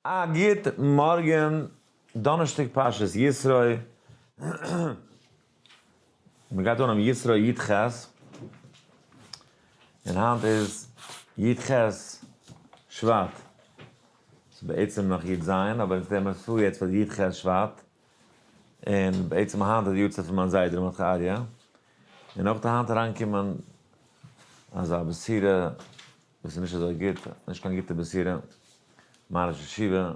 א גוט מארגען, דאנערשטאג פרשת יתרו, מען גייט אן אום יתרו י ח, און היינט איז י ח שבט, ס'איז בעצם נאך י ז, אבער אונז נעמען עס פאר יעצט פאר י ח שבט, און בעצם היינט איז די יארצייט פון מיין זיידע ר' מרדכי אריה, און אויך היינט אריינגעקומען אזא בשורה וואס איז נישט אזוי גוט, נישט קיין גוטע בשורה, מיין ראש ישיבה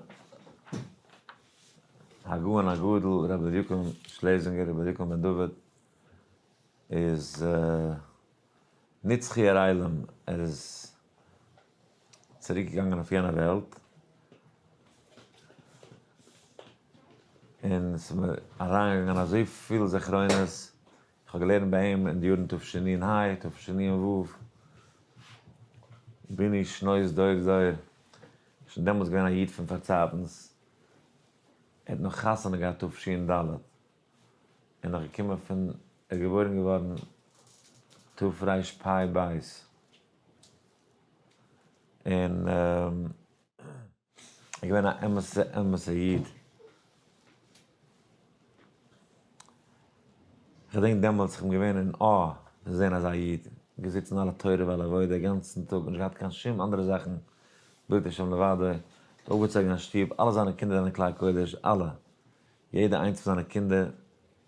הגאון הגדול רבי אליקים שלעזינגער, רבי אליקים בן דוד, איז נצחי ערלים, ער איז צוריק געגאנגען אויף יענע וועלט, און ס'איז מיר אריינגעגאנגען אזויפיל זכרונות, איך האב געלערנט ביי אים אין די יארן תשנ ה, תשנ ו, ביני שנות דור דור, שוין דעמאלטס געווען א איד פון פארצייטנס, ער האט נאך חתונה געהאט תש ד, און נאך געקומען פון, ער איז געבוירן געווארן תרפ ב, און. איז געווען א אמת'ע אמת'ע איד. כ'געדענק דעמאלטס כ'בין געווען אין awe פון זען אזא איד, געזיצן על התורה ועל העבודה גאנצן טאג, נישט געהאט קיין שום אנדערע זאכן בלתי השם לבדו, האט אויפגעצויגן א שטוב, אלע זיינע קינדער זענען כלי קודש, אלע, יעדע איינס פון זיינע קינדער,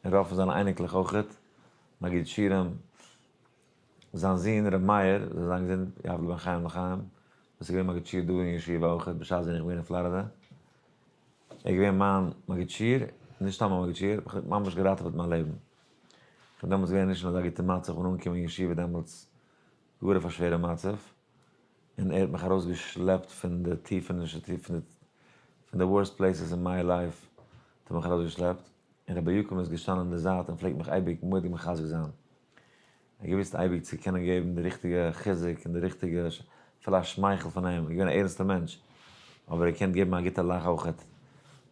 און רוב פון זיינע אייניקלעך אויכעט, מגיד שיעורים, זיין זון ר' מאיר זאל זיין געזונט יבלע בן חיים לחיים, וואס איז געווען מגיד שיעור דא אין ישיבה אויך בשעת ווען איך בין געווען אין פלארידע, ער איז געווען מיין מגיד שיעור, נישט סתם א מגיד שיעור, ער האט ממש געראטעוועט מיין לעבן, איך בין דעמאלטס געווען נישט אין אזא גוטע מצב, איך בין אנגעקומען אין ישיבה דעמאלטס גאר אויף א שווערע מצב, און ער האט מיך ארויסגעשלעפט פון די טיפעניש, פון די worst places in my life האט ער מיך ארויסגעשלעפט, און רבי יקום איז געשטאנען אין די זייט און פלעגט מיך אייביג מורא'דיג מחזק זיין. ער האט געוואוסט אייביג צו קענען געבן די ריכטיגע חיזוק און די ריכטיגע אפילו א שמייכל פון אים, ער איז געווען א ערנסטע מענטש, אבער ער קען געבן א גוטע לאך אויכעט, ער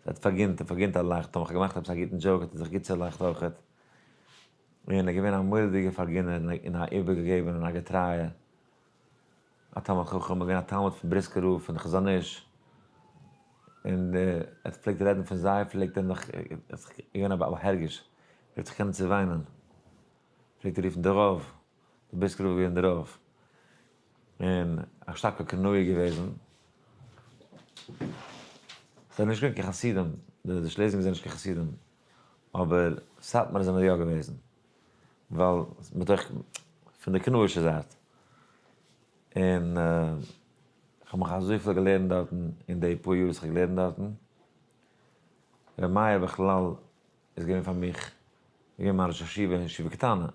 האט פארגינט און פארגינט א לאך, טאמער כ'האב געמאכט עפעס א גוטן joke האט ער זיך גוט צולאכט אויכעט, און ער איז געווען א מורא'דיגע פארגינער און א איבערגעגעבענער און א געטרייע. א תלמיד חכם, געווען א תלמיד פון בריסקער רב, פון די חזון איש, און ער פלעגט רעדן פון זיי, פלעגט ער נאך, געווען א בעל הרגש, פלעגט זיך קענען צעוויינען, פלעגט ער רופן די רב, די בריסקער רב איז געווען די רב, און א שטארקע קנאי געוועזן, זיי זענען נישט געווען קיין חסידים, די שלעזינגער זענען נישט קיין חסידים, אבער סאטמארע זענען יא געוועזן. ווייל מתוך פון די קנאישע זייט, און כ'האב מיך אזויפיל געלערנט דארטן אין די פאר יאר וואס כ'האב געלערנט דארטן, ר' מאיר בכלל איז געווען פאר מיך געווען מיין ראש ישיבה אין ישיבה קטנה,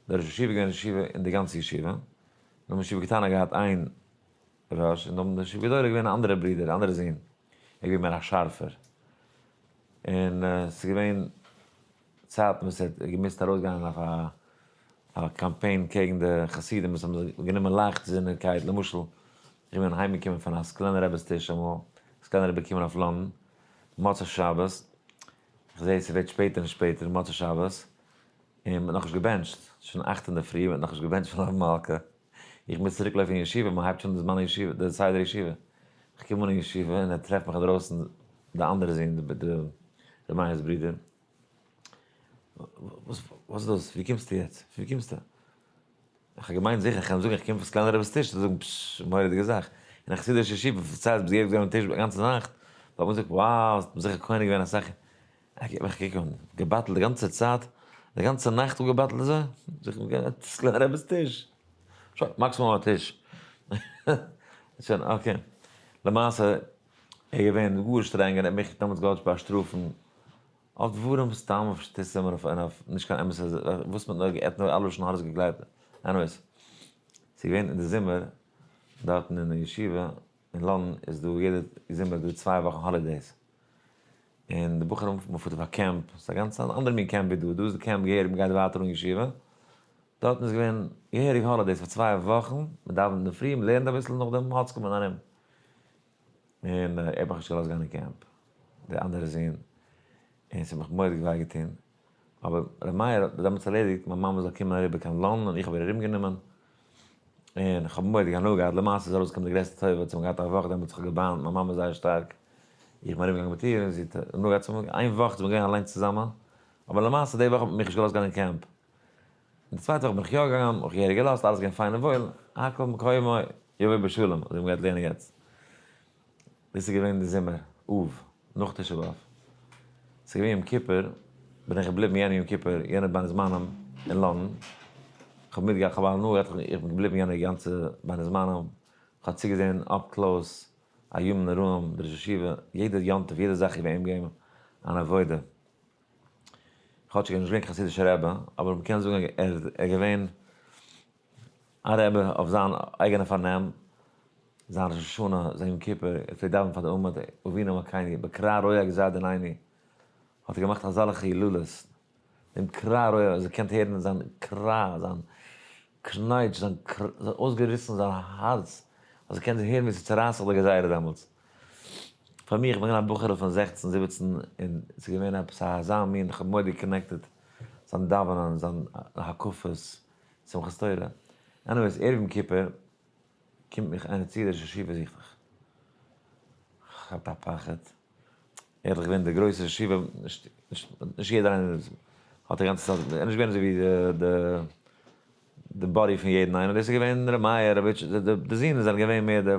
דער ראש ישיבה איז געווען ראש ישיבה אין די גאנצע ישיבה, נאר ישיבה קטנה האט געהאט איין ראש, און נאכדעם די ישיבה גדולה איז געווען א אנדערע ברודער, אנדערע זון, ער איז געווען מער א שארפער, און ס'איז געווען צייטן וואס ער האט געמוזט ארויסגיין אויף א קאמפיין קעגן די חסידים וואס האבן זיך גענומען לייכטזיניגקייט, למשל איך בין אהיימגעקומען פון א סקולענער רבי'ס טיש אמאל, סקולענער רבי געקומען אויף לאנדאן מוצאי שבת, איך זעה ס'ווערט שפעטער און שפעטער מוצאי שבת, און מ'האט נאכנישט געבענטשט, ס'איז שוין אכט אינדערפרי מ'האט נאכנישט געבענטשט פון מלוה מלכה, איך מוז צוריק לויפן אין ישיבה, מ'הייבט שוין די זמן הישיבה, די סדר ישיבה, איך קום אן אין ישיבה און ער טרעפט מיך אינדרויסן די אנדערע זון, די מאיר'ס ברודער, וואס איז דאס? ווי קומסטו יעצט? פון ווי קומסטו? איך האב געמיינט זיכער איך קען זאגן איך קום פון סקולענער רבי'ס טיש, זיי זאגן פששש מורא'דיגע זאך, אין א חסידישע ישיבה פארציילט ביסט געווען ביים טיש א גאנצע נאכט, האט מען געזאגט wow האסט זיכער קונה געווען אסאך, איך גיב מיך א קוק אן, געבאטלט די גאנצע צייט, די גאנצע נאכט אפגעבאטלט אזוי, זיך סקולענער רבי'ס טיש, שוין מאקסימום א טיש, שוין okay, למעשה ער איז געווען גאר שטרענג און ער האט מיך דעמאלטס געוואלט באשטראפן אויף דברים סתם אויף שטותים און אויף נישט קיין אמת'ע וואס מען האט נאר גע'עט נאר אלע לשון הרע'ס געגלייבט anyways ס'איז געווען אין די זומער דארטן אין די ישיבה אין לאנדאן איז דא יעדע זומער איז דא צוויי וואכן holidays און די בחורים מען פארט אויף א קעמפ ס'איז א גאנץ אנדערע מין קעמפ ווי דא דא איז די קעמפ געהעריג מען גייט ווייטער אן ישיבה דארטן איז געווען געהעריג holidays פאר צוויי וואכן מען דאווענט אינדערפרי מען לערנט אביסל נאכדעם האצקעט מען ארום. און ער האט מיך נישט געלאזט גיין אין קעמפ, די אנדערע זון, און ס'האט מיך מורא'דיג וויי געטון, אבער ר' מאיר האט דעמאלטס ערלעדיגט מיין מאמע זאל קומען אריבער קיין לאנדאן און איך האב איר ארומגענומען, און איך האב מורא'דיג הנאה געהאט, למעשה איז ארויסגעקומען די גרעסטע טובה, צו האבן געהאט א וואך דעמאלטס, איך האב געוויינט מיין מאמע זייער שטארק. איך בין ארומגעגאנגען מיט איר און זי האט נאר געהאט צו איין וואך איז מען געווען אליינס צוזאמען, אבער למעשה די וואך האט מען מיך נישט געלאזט גיין אין קעמפ. און די צווייטע וואך בין איך יא געגאנגען, האב איך געהעריג געלאזט, אלעס געווען פיין און וואויל, הכל מקומו יבוא בשלום, אזוי ווי מ'גייט לערנען יעצט. דאס איז געווען די זומער, אב, נאך תשעה באב. ס'איז געווען יום כיפור, בין איך געבליבן יענע יום כיפור, יענע בין הזמנים אין לאנדאן. כ'האב מיטגעהאט, כ'האב הנאה געהאט, איך בין געבליבן יענע גאנצע בין הזמנים, כ'האב צוגעזען up close א ימים נוראים, די ראש ישיבה, יעדע יום טוב, יעדע זאך איז ביי אים געווען אן עבודה. כאטש ער איז נישט געווען קיין חסידישע רבי, אבער מ'קען זאגן ער איז געווען א רבי אויף זיין אייגענע פארנעם, זיין ראש השנה, זיין יום כיפור, ער פלעגט דאווענען פאר די עמוד, אבינו מלכינו, בקרא רואה גזר דיננו, האט ער געמאכט אזאלעכע הילולות, דעם קרא רואה, אז איר קענט הערן זיין קרא, זיין קנייטש, זיין אויסגעריסן זיין הארץ, אז איר קענט הערן ווי ס'צערייסט זיך די גזירה דעמאלטס. פאר מיר, איך בין געווען א בחור'ל פון 16, 17, און ס'איז געווען עפעס אזא מין, איך האב מורא'דיג connected, זיין דאווענען, זיין הקפות, שמחת תורה. Anyways, ערב יום כיפור קומט מיך איינער צו, דער ראש ישיבה זוכט דיך. כ'האב א פחד. ער איז דאך געווען דער גרויסער ישיבה, נישט יעדער איינער האט די גאנצע צייט, ער איז נישט געווען אזוי ווי די buddy פון יעדן איינעם, דאס איז געווען ר' מאיר, ר' איטשע, די זין זענען געווען מער די,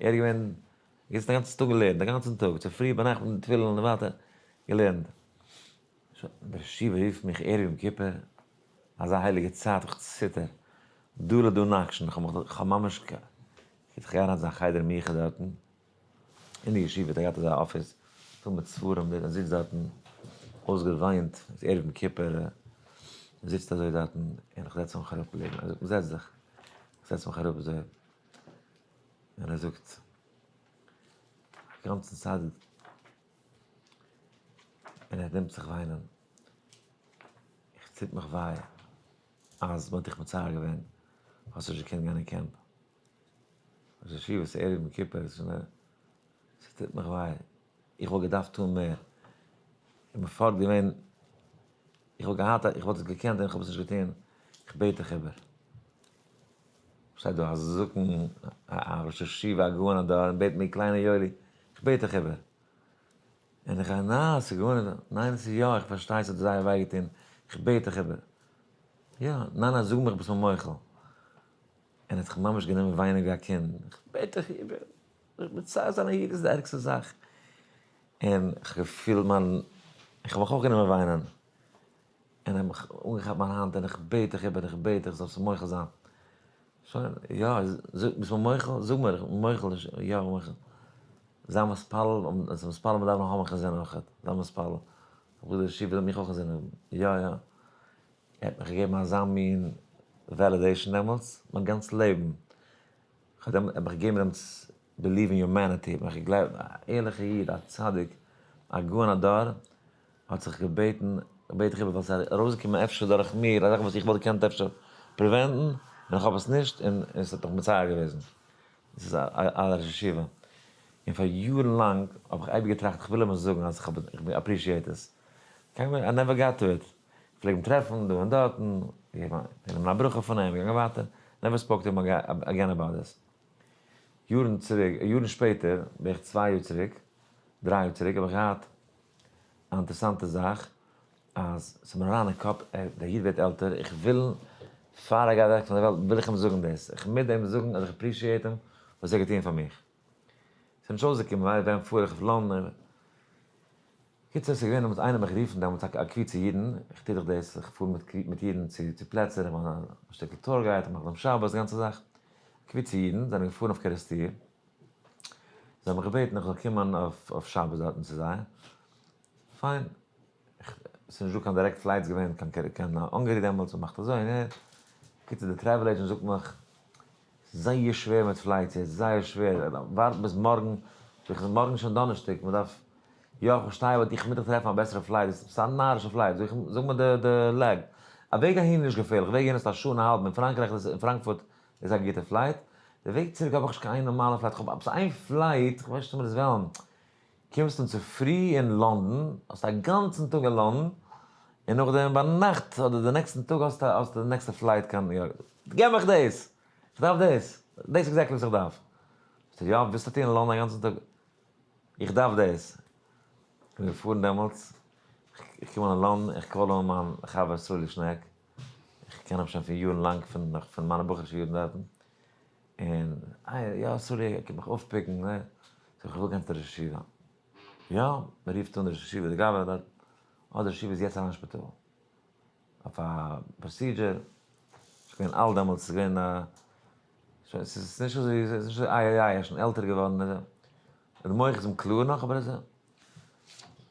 ער איז געווען, געזיצן די גאנצע טאג געלערנט, די גאנצן טאג, צופרי ביינאכט מיט תפילין און ווייטער, געלערנט. שוין, דער ישיבה רופט מיך ערב יום כיפור, אזא הייליגע צייט, איך ציטער, דא לדא נקשן, איך האב ממש, איך גיי אריין אין זיין חדר מיוחד דארטן, אין די ישיבה האט ער געהאט אזא אפיס פול מיט ספרים, דער זיצט דארטן אויסגעוויינט, ס'איז ערב יום כיפור, ער זיצט אזוי דארטן, און איך זעץ מיך אראפ לעבן, ער זאגט מיר זעץ דיך, איך זעץ מיך אראפ אזוי, און ער זאגט, א גאנצן צייט, און ער נעמט זיך וויינען, איך טוט מיך וויי אז מ'האט דיך מצער געווען, האסט נישט געקענט גיין אין קעמפ. ראש ישיבה ס'איז ערב יום כיפור, ס'טוט מיך וויי, איך וואלט געדארפט טון מער, איך בין פארט געווען, איך וואלט געהאט, איך וואלט עס געקענט און איך האב עס נישט געטון, איך בעט דיך איבער. שטייט דא א זקן, א ראש ישיבה, א גאון הדור, און בעט מיר קליינע יואלי, איך בעט דיך איבער. און איך גיי, ניין, ס'איז גארנישט, ניין, ס'איז יא, איך פארשטיי ס'האט זייער וויי געטון, איך בעט דיך איבער. יא, ניין, ניין, זאג מיך ביסט מיר מוחל. און האט זיך ממש גענומען וויינען ווי א קינד, איך בעט דיך איבער, זיך מצער זיין א איד איז די ערגסטע זאך, און איך האב געפילט מיין, איך האב מיך אויך גענומען וויינען, און ער האט מיך אנגעכאפט מיין האנט און איך בעט דיך איבער, איך בעט דיך זאלסט מוחל זיין, שוין, יא, ביסט מיר מוחל? זאג מיר, איך בין מוחל, יא, איך בין מוחל, זיי מתפלל, און זיי מתפלל מען דארף נאך האבן חזון אויכעט, זיי מתפלל, ברודער ישיבה זאל מיך אויך חזון האבן, יא יא. ער האט מיך געגעבן אזא מין validation דעמאלטס, מיין גאנץ לעבן, ער האט מיך געגעבן דעמאלטס believe in humanity, האט מיך געגלייבט, א ערליכע איד, א צדיק, א גאון הדור, האט זיך געבעטן, בעט איך איבער ווייל ס'איז ארויסגעקומען אפשר דורך מיר, א זאך וואס איך וואלט געקענט אפשר prevent ן, און איך האב עס נישט, און עס האט מיך מצער געוועזן. עס איז א ראש ישיבה. און פאר יארן לאנג האב איך אייביג געטראכט איך וויל אים עס זאגן אז איך appreciate עס. קיינמאל, I never got to it. פלעג אים טרעפן דא און דארטן, גענומען א ברכה פון אים, געגאנגען ווייטער, never spoke to him again about this. יארן צוריק, יארן שפעטער, בערך 2 יאר צוריק, 3 יאר צוריק, האב איך געהאט א אינטערעסאנטע זאך, אז ס'איז מיר אריין אין קאפ, דער איד ווערט עלטער, איך וויל, פאר ער גייט אוועק פון דער וועלט, וויל איך אים זאגן דאס, איך מוז אים זאגן אז איך appreciate אים וואס ער האט געטון פאר מיך. ס'איז נישט אויסגעקומען, ווייל ווען פאר איך אויף לאנדאן, קיצור ס'איז געווען דעמאלטס איינער מיך גערופן דעמאלטס א קבוצה אידן, איך טו דאך דאס, איך פאר מיט אידן צו פלעצער, איך מאך א שטיקל tour guide, איך מאך דעם שבת, די גאנצע זאך. קבוצה אידן זענען געפארן אויף קערעסטיר, זיי האבן מיך געבעטן איך זאל קומען אויף שבת דארטן צו זיי, פיין, ס'איז נישט דא קיין direct flights געווען קיין אונגארי דעמאלטס, מ'מאכט אזוי און אהער, קיצור די travel agent זאגט מיך, זייער שווער מיט flights יעצט, זייער שווער, ווארט ביז מארגן, זאג איך, מארגן איז שוין דאנערשטאג, מען דארף, יא איך פארשטיי אבער איך מוז דאך טרעפן א בעסערע flight, דאס איז א נארישע flight, זאג איך, זאג מיר די leg, א וועג אהין איז נישט געפערליך, וועג אהין איז א שעה און א האלב, אין פראנקרייך איז, אין פראנקפורט איז א גוטע flight, די וועג צוריק האב איך נישט קיין איין נארמאלע flight, איך האב עפעס איין flight, איך ווייס נישט צו מיר דאס וועלן, קומסט אן צופרי אין לאנדאן, האסט א גאנצן טאג אין לאנדאן, און נאכדעם ביינאכט אדער די נעקסטן טאג האסטו האסטו די נעקסטע flight קיין ניו יארק. געב מיך דאס! איך דארף דאס! דאס exactly וואס איך דארף. זאגט ער, יא, ווילסטו טון אין לאנדאן א גאנצן טאג? איך דארף דאס! כ'בין געפארן דעמאלטס, איך קום אן אין לאנדאן, איך call אן מיין חבר סרולי שנעק, איך קען אים שוין פון יארן לאנג, פון נאך פון מיינע בחור'ישע יארן דארטן, און איי יא סרולי ער קומט מיך אויפ pick ן, זאג איך איך וויל גיין צו ראש ישיבה, יא, מען רופט אן די ראש ישיבה, די גבאי דארט, אה די ראש ישיבה איז יעצט אריין אין שפיטאל, אויף א procedure, ס'איז געווען אלט דעמאלטס, ס'איז געווען א, שוין ס'איז נישט אזוי, ס'איז נישט אזוי איי איי איי, ער איז שוין עלטער געווארן, די מח איז אים קלאר נאך אבער איז ער,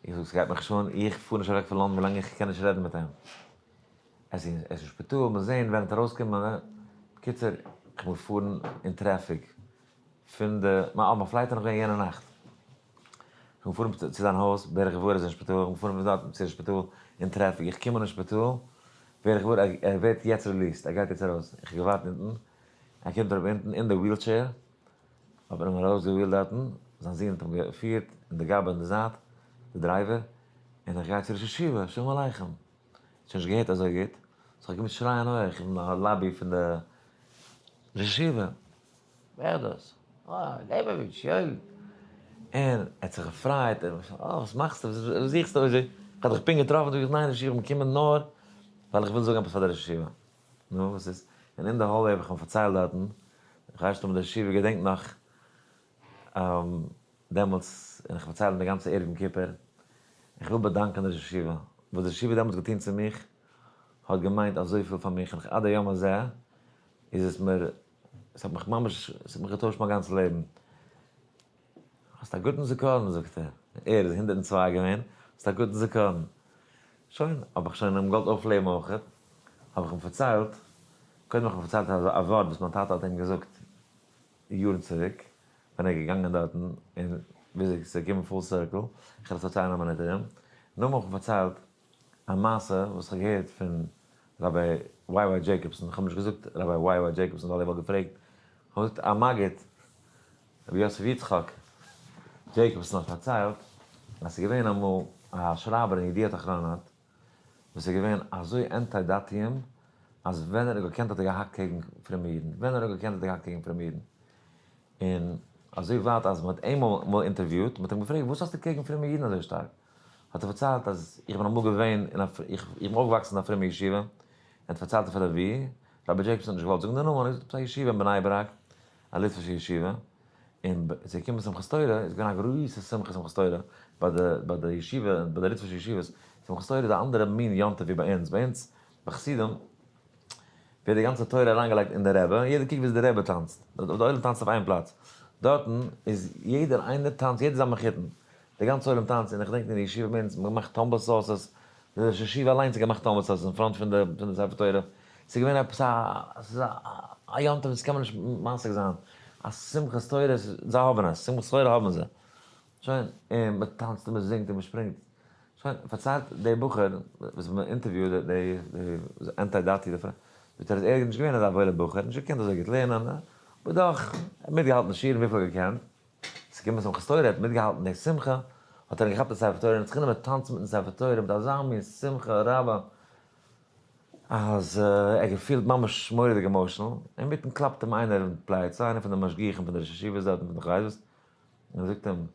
איך זאג ס'גייט מיך נישט אן, איך פאר נישט אוועק פון לאנדאן ווילאנג איך קען נישט רעדן מיט אים, ער איז אין שפיטאל, מיר זעהן ווען ער וועט ארויסקומען, בקיצור איך בין געפארן אין traffic פון די, מיין flight איז נאך געווען יענע נאכט. איך בין געפארן צו זיין הויז, ווער איך געוואר ער איז אין שפיטאל, איך בין געפארן פון דארט צו שפיטאל אין traffic, איך קום אן אין שפיטאל, ווער איך געוואר ער ווערט יעצט released, ער גייט יעצט ארויס, איך האב געווארט אונטן, ער קומט אראפ אונטן אין די wheelchair, האט מען אים ארויס גע wheel ט דארטן, זיין זון האט אים געפירט, און די גבאי אין די זייט, די driver, און איך גיי צו ראש ישיבה, שלום עליכם, שוין נישט געהערט אזוי גוט, so איך האב געמוזט שרייען הויעך אין די lobby פון די ראש ישיבה. ווער דאס? אה, לעבאוויטש, יואל. און ער האט זיך געפרייט, אה, וואס מאכסטו, וואס זוכסטו, איך האב דיך פונקט געטראפן, זאג איך, ניין ראש ישיבה, איך בין געקומען נאר ווייל איך וויל זאגן עפעס פאר די ראש ישיבה. נו, וואס איז? און אין די hallway האב איך אים פארציילט דארטן, איך ווייס נישט אויב די ראש ישיבה געדענקט נאך דעמאלטס, און איך פארצייל אים די גאנצע ערב יום כיפור, איך וויל באדאנקען די ראש ישיבה, וואס די ראש ישיבה האט דעמאלטס געטון צו מיך, האט געמיינט אזויפיל פאר מיך, און עד היום הזה איז עס מיר עס האט מיך ממש, עס האט מיך געטוישט מיין גאנץ לעבן. האסט א גוטן זכרון, זאגט ער, ער איז 102 געווען, האסט א גוטן זכרון. שוין, האב איך שוין אים געוואלט אויפלעבן אויך, האב איך אים פארציילט, קודם האב איך אים פארציילט א ווארט וואס מיין טאטע האט אים געזאגט יארן צוריק, ווען ער איז געגאנגען דארטן, און וויאזוי עס איז געקומען full circle, איך וועל עס פארציילן א מינוט ארום. נאכדעם האב איך אים פארציילט א מעשה וואס איך האב געהערט פון ראביי וויי וויי דזשעיקאבסאן, איך האב נישט געזאגט ראביי וויי וויי דזשעיקאבסאן ווייל ער וואלט געפרעגט, איך האב געזאגט א מגיד, רבי יוסף יצחק דזשעיקאבסאן האט פארציילט אז ס'איז געווען אמאל א שרייבער אין ידיעות אחרונות וואס איז געווען אזוי anti דתיים אז ווען ער האט געקענט האט ער געהאקט קעגן פרומע אידן, ווען ער האט געקענט האט ער געהאקט קעגן פרומע אידן, און אזוי ווייט אז מ'האט אים אמאל אינטערוויוט, מ'האט אים געפרעגט וואס האסטו קעגן פרומע אידן אזוי שטארק? האט ער פארציילט אז איך בין אמאל געווען אין א, איך בין אויפגעוואקסן אין א פרומע ישיבה, ער האט פארציילט פאר די ווי, ראביי דזשעיקאבסאן האט נישט געוואלט זאגן די נאמען, ער האט געזאגט עפעס א ישיבה אין בני ברק, א ליטווישע ישיבה, און עס איז געקומען שמחת תורה, איז געווען א גרויסע שמחה שמחת תורה ביי די ביי די ישיבה, ביי די ליטווישע ישיבות, שמחת תורה איז א אנדערע מין יום טוב ווי ביי אונז, ביי אונז ביי חסידים ווערט די גאנצע תורה אריינגעלייגט אין די רבי, און יעדער קוקט וויאזוי די רבי טאנצט, די עולם טאנצט אויף איין פלאץ, דארטן איז יעדער איינער טאנצט, יעדער איז א מחותן, די גאנצע עולם טאנצט, און איך געדענק אין די ישיבה ביי אונז, מ'האט געמאכט tumble saucers, די ראש ישיבה אליינס האט געמאכט tumble saucers אין front פון די פון די ספר תורה, ס'איז געווען עפעס א, ס'איז א יום טוב וואס קען מען נישט משיג זיין, א שמחת תורה, זיי האבן עס, שמחת תורה האבן זיי. שוין, און מען טאנצט און מען זינגט און מען שפרינגט. שוין, פארציילט דער בחור וואס מען אינטערוויוט, די anti דתי, זאגט ער אז ער איז נישט געווען אזא וואוילער בחור, נישט געקענט אזוי גוט לערנען, אבער דאך, ער האט מיטגעהאלטן שיעורים וויפיל ער האט געקענט. עס איז געקומען שמחת תורה, ער האט מיטגעהאלטן די שמחה, האט ער געכאפט די ספר תורה און האט זיך גענומען טאנצן מיטן ספר תורה מיט אזא מין שמחה רבה, אז ער האט געפילט ממש מורא'דיג emotional. אינמיטן קלאפט אים איינער אין פלייצע, איינער פון די משגיחים פון די ראש ישיבות דארטן, פון די חסידות, און ער זאגט אים,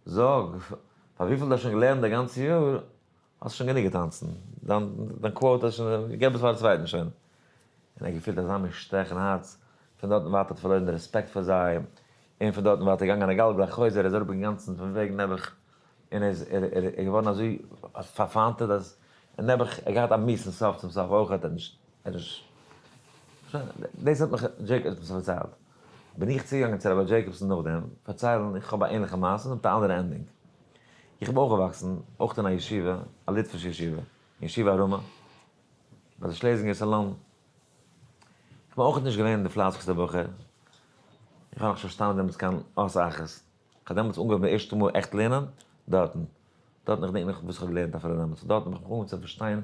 זאג, פאר וויפיל דו האסט שוין געלערנט די גאנצע יאר, האסט שוין גענוג געטאנצן, דיין דיין quota איז שוין, געב עס פאר א צווייטן שוין. און ער האט געפילט אזא מין שטעך אין הארץ, פון דארטן ווייטער האט ער פארלוירן די רעספעקט פאר זיי, און פון דארטן ווייטער געגאנגען א גלגל החוזר, ער איז אראפ אינגאנצן פון וועג נעבעך, און ער איז ער איז געווארן אזוי פארפיינטעט אז נעבעך ער האט געהאט א מיאוס'ן סוף צום סוף אויך, האט ער נישט ער נישט, שוין, דאס האט מיך דזשעיקאבס פארציילט. בין איך צוגעגאנגען צו ראביי דזשעיקאבסן נאכדעם פארציילן איך האב א ענליכע מעשה נאר מיט א אנדערע ending. איך בין אויך געוואקסן אויך אין א ישיבה, א ליטווישע ישיבה, אין ישיבה הרמה, ביי די שלעזינגער סאלאן. איך בין אויך נישט געווען די פלייסיגסטע בחור, איך האב נאכנישט פארשטאנען דעמאלטס קיין אות אחת. איך האב דעמאלטס אנגעהויבן די ערשטע מאל עכט לערנען דארטן. דארטן איך געדענק נאך וואס איך האב געלערנט אפילו דעמאלטס. דארטן האב איך מיך אנגעהויבן צו פארשטיין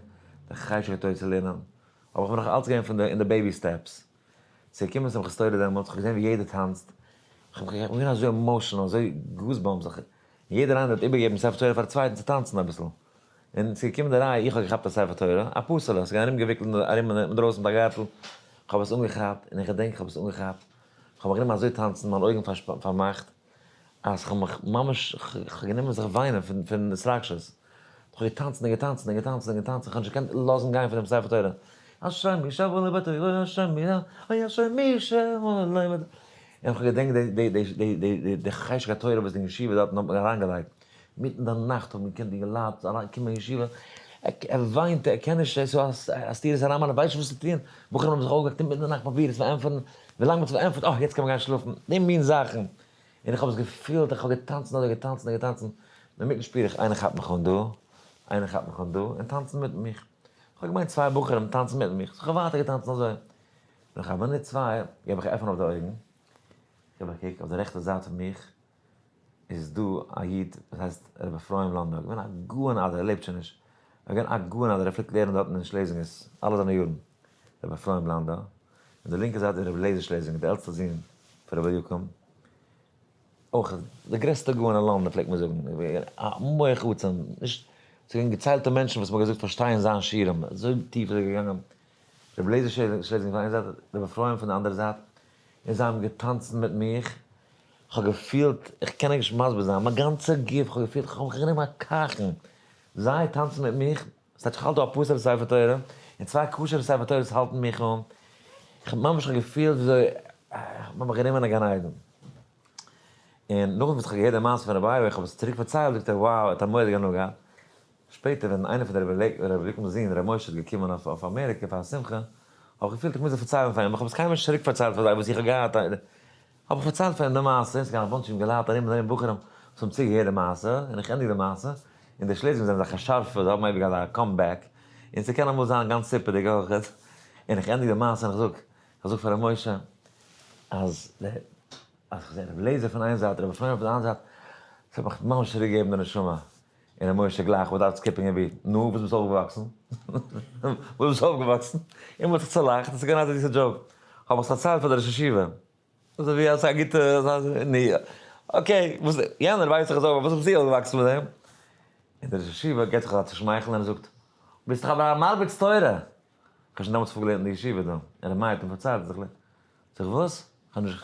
די חשק התורה צו לערנען. אבער איך בין נאך אלץ געווען פון די אין די baby steps. ס'איז געקומען שמחת תורה דעמאלטס, כ'האב געזען ווי יעדער טאנצט, כ'בין געווען אזוי emotional, אזוי goosebumps, איך, יעדער איינער האט איבערגעגעבן ספר תורה פאר א צווייטן צו טאנצן אביסל, און ס'איז געקומען די רייע, איך האב געכאפט א ספר תורה, א פסול'ע, ס'איז געווען ארומגעוויקלט ארום אינדרויסן מיט א גארטל, כ'האב עס אנגעכאפט, און איך געדענק כ'האב עס אנגעכאפט, כ'האב מיך גענומען אזוי טאנצן, מיינע אויגן פארמאכט. אז כ'האב מיך ממש, כ'האב גענומען זיך וויינען פון התרגשות. כ'האב געטאנצן און געטאנצן און געטאנצן און געטאנצן, כ'האב נישט געקענט לאזן גיין פון דעם ספר תורה. אשרי מי שעלה בתורה, אשרי מי, אוי אשרי מי שעלה בתורה. און כ'האב געדענקט די חשק התורה וואס די ישיבה דארטן האט מיר אריינגעלייגט. מיטן די נאכט האבן געקענט אינגעלייט אריין קומען אין ישיבה, ער וויינט ער קען נישט, עס איז א סתירת הרמב"ם ער ווייסט נישט וואס צו טון, בחורים האבן זיך אויפגעוועקט אינמיטן די נאכט פרובירט עס פארענטפערן, ווילאנג מען האט עס פארענטפערט, אה יעצט קען מען גיין שלאפן, די מין זאכן, און איך האב עס געפילט, איך האב געטאנצן אזוי געטאנצן און געטאנצן, אינמיטן שפיר איך איינער כאפט מיך אן דא, איינער כאפט מיך אן דא, און טאנצן מיט מיך, איך האב געמיינט צוויי בחורים טאנצן מיט מיך, איך האב ווייטער געטאנצן אזוי, נאך א מינוט צוויי געב איך א עפן אויף די אויגן, געב א קוק אויף די רעכטע זייט פון מיך, איז דא א איד וואס הייסט רבי אפרים לאנדא, געווען א גאון אדיר, ער לעבט שוין נישט, ער געווען א גאון אדיר, ער פלעגט לערנען דארטן אין שלעזינגערס אלע זיינע יארן, רבי אפרים לאנדא, און די לינקע זייט איז רבי אליעזר שלעזינגער, די עלטסטע זון פון רבי אליקים, אויך די גרעסטע גאון אין לאנדאן פלעגט מען זאגן, א מח עצום, נישט, ס'איז געווען געציילטע מענטשן וואס מ'האט געזאגט פארשטייען זיין שיעורים, אזוי טיף איז ער געגאנגען, רבי אליעזר שלעזינגער פון איין זייט, רבי אפרים פון די אנדערע זייט, און זיי האבן געטאנצן מיט מיך, כ'האב געפילט, איך קען נישט מסביר זיין, מיין גאנצע גוף, כ'האב געפילט, כ'האב מיך גענומען א קאכן, זיי טאנצן מיט מיך, ס'טייטש איך האלט דא א פסול'ע ספר תורה, און צוויי כשר'ע ספר תורות האלטן מיך אן, כ'האב ממש געפילט וויאזוי מ'האט מיך גענומען אין גן עדן. און נאכדעם וואס כ'האב געהערט די מעשה פון רבי אייבער, איך האב עס צוריק פארציילט, זאגט ער, wow, ער האט א מורא'דיגע הנאה געהאט. שפעטער ווען איינער פון די רבי אליקים'ס זון ר' משה איז געקומען אויף אמעריקע פאר א שמחה, האב איך געפילט איך מוז עס פארציילן פאר אים, איך האב עס קיינמאל נישט צוריק פארציילט פאר זיי וואס איך האב געהאט, האב איך פארציילט פאר אים די מעשה, ס'איז געווען א bunch אינגעלייט ארום און ארום בחורים וואס האבן צוגעהערט די מעשה, און איך ענדיג די מעשה, און די שלעזינגער זענען אזעלכע שארפע, זיי האבן אייביג אזא comeback, און ס'קען אמאל זיין גאנץ ציפעדיג אויך, און איך ענדיג די מעשה און איך זאג, איך זאג פאר ר' משה, אז די, אז איך זע ר' לעזער פון איין זייט, ר' אפרים פון די אנדערע זייט, ס'האט מיך ממש צוריק געגעבן די נשמה, און ר' משה גלייך without skipping a beat, נו, וואס ביסטו אויפגעוואקסן? וואס ביסטו אויפגעוואקסן? און מ'האט זיך צולאכט, עס איז געווען א זיסע joke. האב איך עס פארציילט פאר די ראש ישיבה. אזוי ווי אז ס'איז א גוטע, נו, okay, וואס, יענער ווייסט דאך עס אויך, וואס ביסטו אויפגעוואקסן מיט דעם? און דער ראש ישיבה געבט זיך אזא צושמייכל און ער זאגט, ביסט דאך אבער א מרביץ תורה! איך האב שוין דעמאלטס פארגעלערנט אין די ישיבה דא, און ר' מאיר האט אים פארציילט, זאג איך, וואס? כ'האב נישט,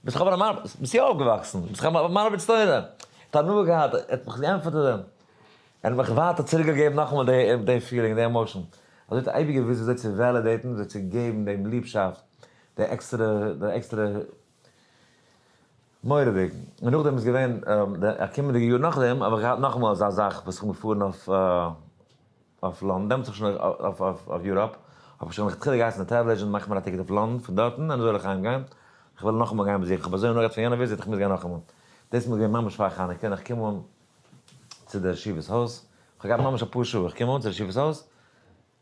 ביסט דאך אבער א מרביץ, ביסט יא אויפגעוואקסן, ביסט דאך א מרביץ תורה. ער האט הנאה געהאט, ער האט מיך געענטפערט אויף דעם. ער האט מיך ווייטער צוריקגעגעבן נאכאמאל די feeling, די emotion. אזוי האט ער אייביג געוואוסט וויאזוי צו validate ן, וויאזוי צו געבן דעם ליבשאפט, די עקסטערע, די עקסטערע מורא'דיג. און נאכדעם איז געווען, א קומענדיגע יאר נאכדעם האב איך געהאט נאכאמאל אזא זאך וואס איך בין געפארן אויף אויף לאנדאן, דעמאלטס האב איך שוין אויף Europe, האב איך שוין לכתחילה געהייסן די travel agent מאך מיר א ticket אויף לאנדאן פון דארטן און אזוי וועל איך אהיים גיין, איך וויל נאכאמאל גיין באזוכן, איך האב אזוי הנאה געהאט פון יענע visit איך מוז גיין נאכאמאל. דאס מאל איז געווען ממש פאר חנוכה און איך קום אן צו די ישיבה'ס הויז, איך האב געהאט ממש אפאר שעה, איך קום אן צו די ישיבה'ס הויז,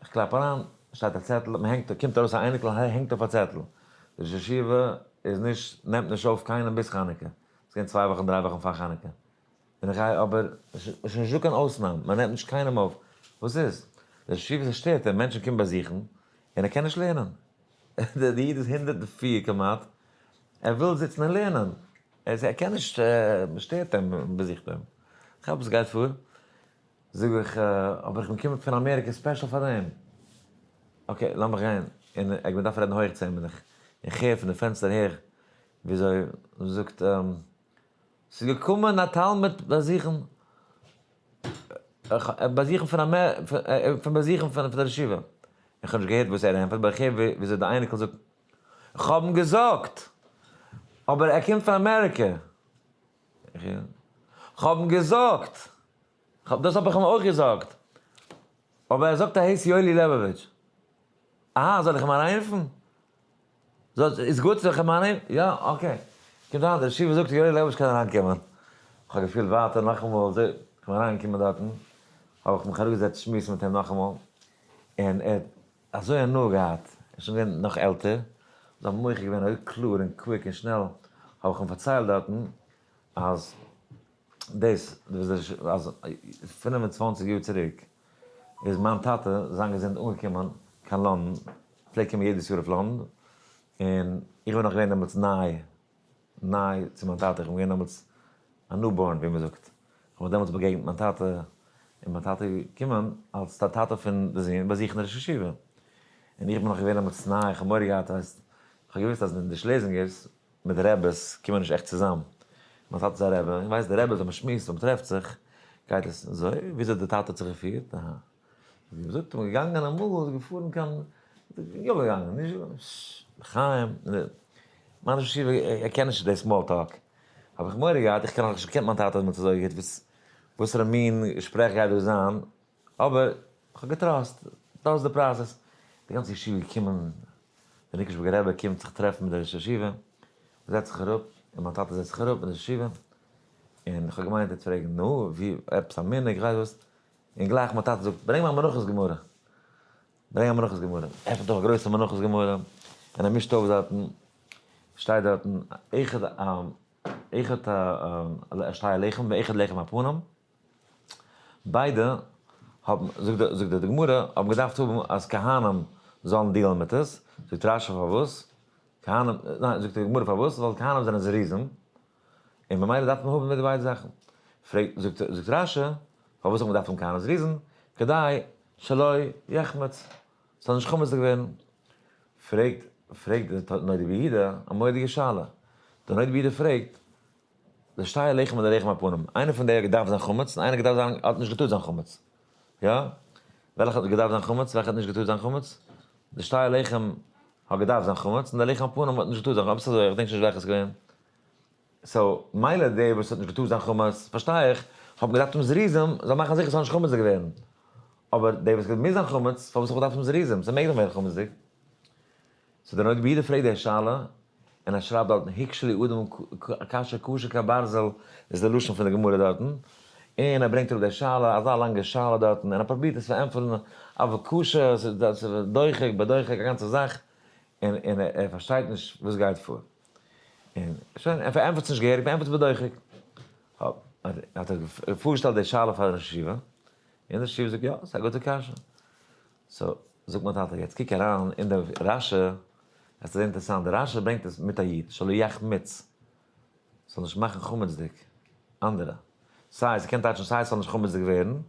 איך קלאפ אריין, שטייט א צעטל, מען הענגט, קומט ארויס א אייניקל הענגט אויף א צעטל, די ראש ישיבה איז נישט, נעמט נישט אויף קיינעם ביז חנוכה, ס'איז געווען צוויי וואכן דריי וואכן פאר חנוכה, און איך גיי אבער, עס איז נישטא קיין אויסנאם, מען נעמט נישט קיינעם אויף, וואס איז? די ראש ישיבה ס'שטערט אים, מענטשן קומען באזוכן, און ער קען נישט לערנען, די איד איז 104 כמעט, ער וויל זיצן און לערנען, ער קען נישט, מען שטערט אים, מען באזוכט אים, כאפ וואס גייט פאר? זאג איך, אבער איך בין געקומען פון אמעריקע special פאר דעם. okay, לאמיך גיין. און איך דארף רעדן הויך צו אים, און איך הער פון די פענסטער הער איך וויאזוי מען זאגט, ס'איז געקומען א תלמיד באזוכן, באזוכן פון פון באזוכן פון דער ישיבה. איך האב נישט געהערט וואס ער ענטפערט, אבער איך הער וויאזוי די אייניקל זאגט, איך האב אים געזאגט, אבער ער קומט פון אמעריקע. איך האב אים געזאגט. דאס האב איך אים אויך געזאגט. אבער ער זאגט ער הייסט יואלי לעבאוויטש. אהא, זאל איך אים אריינרופן? איז גוט זאל איך אים אריינרופן? יא, okay. קומט אריין, דער ישיבה זאגט יואלי לעבאוויטש קען אריינקומען. איך האב געפילט ווייטער נאכאמאל אזוי, איך בין אריינגעקומען דארטן, האב איך מיך אראפגעזעצט שמועסן מיט אים נאכאמאל, און ער האט אזוי הנאה געהאט, ער איז שוין געווען נאך עלטער, זיין מח איז געווען אזוי קלאר און quick און שנעל, האב איך אים פארציילט דארטן אז דאס אז 25 יאר צוריק איז מיין טאטע זיין געזונט אנגעקומען קיין לאנדאן, פלעגט קומען יעדעס יאר אויף לאנדאן, און איך בין נאך געווען דעמאלטס ניי, ניי צו מיין טאטע, איך בין געווען דעמאלטס א newborn ווי מען זאגט, איך האב מיך דעמאלטס באגעגנט מיין טאטע, און מיין טאטע איז געקומען אלס די טאטע פון די זון באזוכן די ראש ישיבה, און איך בין נאך געווען דעמאלטס ניי, איך האב מורא געהאט, הייסט, איך האב געוואוסט אז די שלעזינגערס מיט רעבעס קומען נישט עכט צוזאם. מיין טאטע איז א רבי, און ווייסט די רבי ווען מ'שמועסט ווען מ'טרעפט זיך, גייט עס אזוי, וויאזוי די טאטע האט זיך געפירט, אהא. ווי מ'זאגט, מ'איז געגאנגען אמאל, איז געפארן קיין, יא געגאנגען, נישט, לחיים, מיין ראש ישיבה ער קען נישט די small talk, האב איך מורא געהאט, איך קען נאכנישט געקענט מיין טאטע אז מ'האט אזוי געהערט, וואס וואסערע מין געשפרעך גייט דא זיין, אבער כ'האב געטראסט, דאס איז די process, די גאנצע ישיבה איז געקומען, דער ניקלשבורגער רבי קומט זיך טרעפן מיט די ראש ישיבה, מ'זעצט זיך אראפ, און מיין טאטע זעצט זיך אראפ מיט די ראש ישיבה, און כ'האב געמיינט ער וועט פרעגן, נו, ווי, עפעס א מנהג, כ'ווייס וואס, און גלייך מיין טאטע זאגט, ברענג מיין מנחות גמרא, ברענג א מנחות גמרא, עפנט אויף א גרויסע מנחות גמרא, און ער מישט אויף דארטן, שטייט דארטן, אחד אחד שתי הלחם ואחד לחם הפנים, ביידע האבן, זאגט די גמרא, האבן געדארפט האבן אז כהנים זאלן deal ן מיט עס, זאגט רשי פארוואס, כהנים, ניין, זאגט די גמרא פארוואס, ווייל כהנים זענען זריזים, און ממילא דארף מען האבן מיט די ביידע זאכן. פרעגט, זאגט רשי, פארוואס האט מען געדארפט האבן כהנים זריזים, כדי שלא יחמץ, ס'זאל נישט חמצ'דיג ווערן. פרעגט, פרעגט די נודע ביהודה א מורא'דיגע שאלה. די נודע ביהודה פרעגט, די שתי הלחם און די לחם הפנים, איינער פון די האט געדארפט זיין חמץ און איינער געדארפט זיין האט נישט געטארט זיין חמץ. יא? וועלכע האט געדארפט זיין חמץ? וועלכע האט נישט געטארט זיין חמץ? די שתי הלחם האט געדארפט זיין חמץ און די לחם הפנים האט נישט געטארט זיין חמץ. עפעס אזוי, איך דענק שוין נישט וועלכע ס'איז געווען. so, מילא דער וואס האט נישט געטארט זיין חמץ, פארשטיי איך, האט מען געדארפט האבן זריזים, זאל מאכן זיכער ס'זאל נישט חמצ'דיג ווערן. אבער דער וואס מוז זיין חמץ, פארוואס האט מען געדארפט האבן זריזים? ס'מעג דאך ווערן חמצ'דיג. so דער נודע ביהודה פרעגט די שאלה, און ער שרייבט דארטן הקשה לי אדם קשה קשה כברזל, איז די לשון פון די גמרא דארטן, און ער ברענגט אראפ די שאלה, אזא לאנגע שאלה דארטן, און ער פרובירט עס פארענטפערן, אבל קשה, ס'איז דוחק בדוחק א גאנצע זאך, און און ער פארשטייט נישט וואס גייט פאר. און שוין, ער פארענטפערט עס נישט געהעריג, פארענטפערט עס בדוחק. האט ער פארגעשטעלט די שאלה פאר ראש ישיבה, און ראש ישיבה זאגט יא, ס'איז א גוטע קשיא. so, זאגט מיין טאטע, יעצט קוק אריין אין די רשי, עס איז אינטערעסאנט, די רשי ברענגט עס מיט א יוד, שלא יחמיץ, ס'זאל נישט מאכן חמצ'דיג אנדערע. סיי, ס'קען טייטשן סיי ס'זאל נישט חמצ'דיג ווערן, און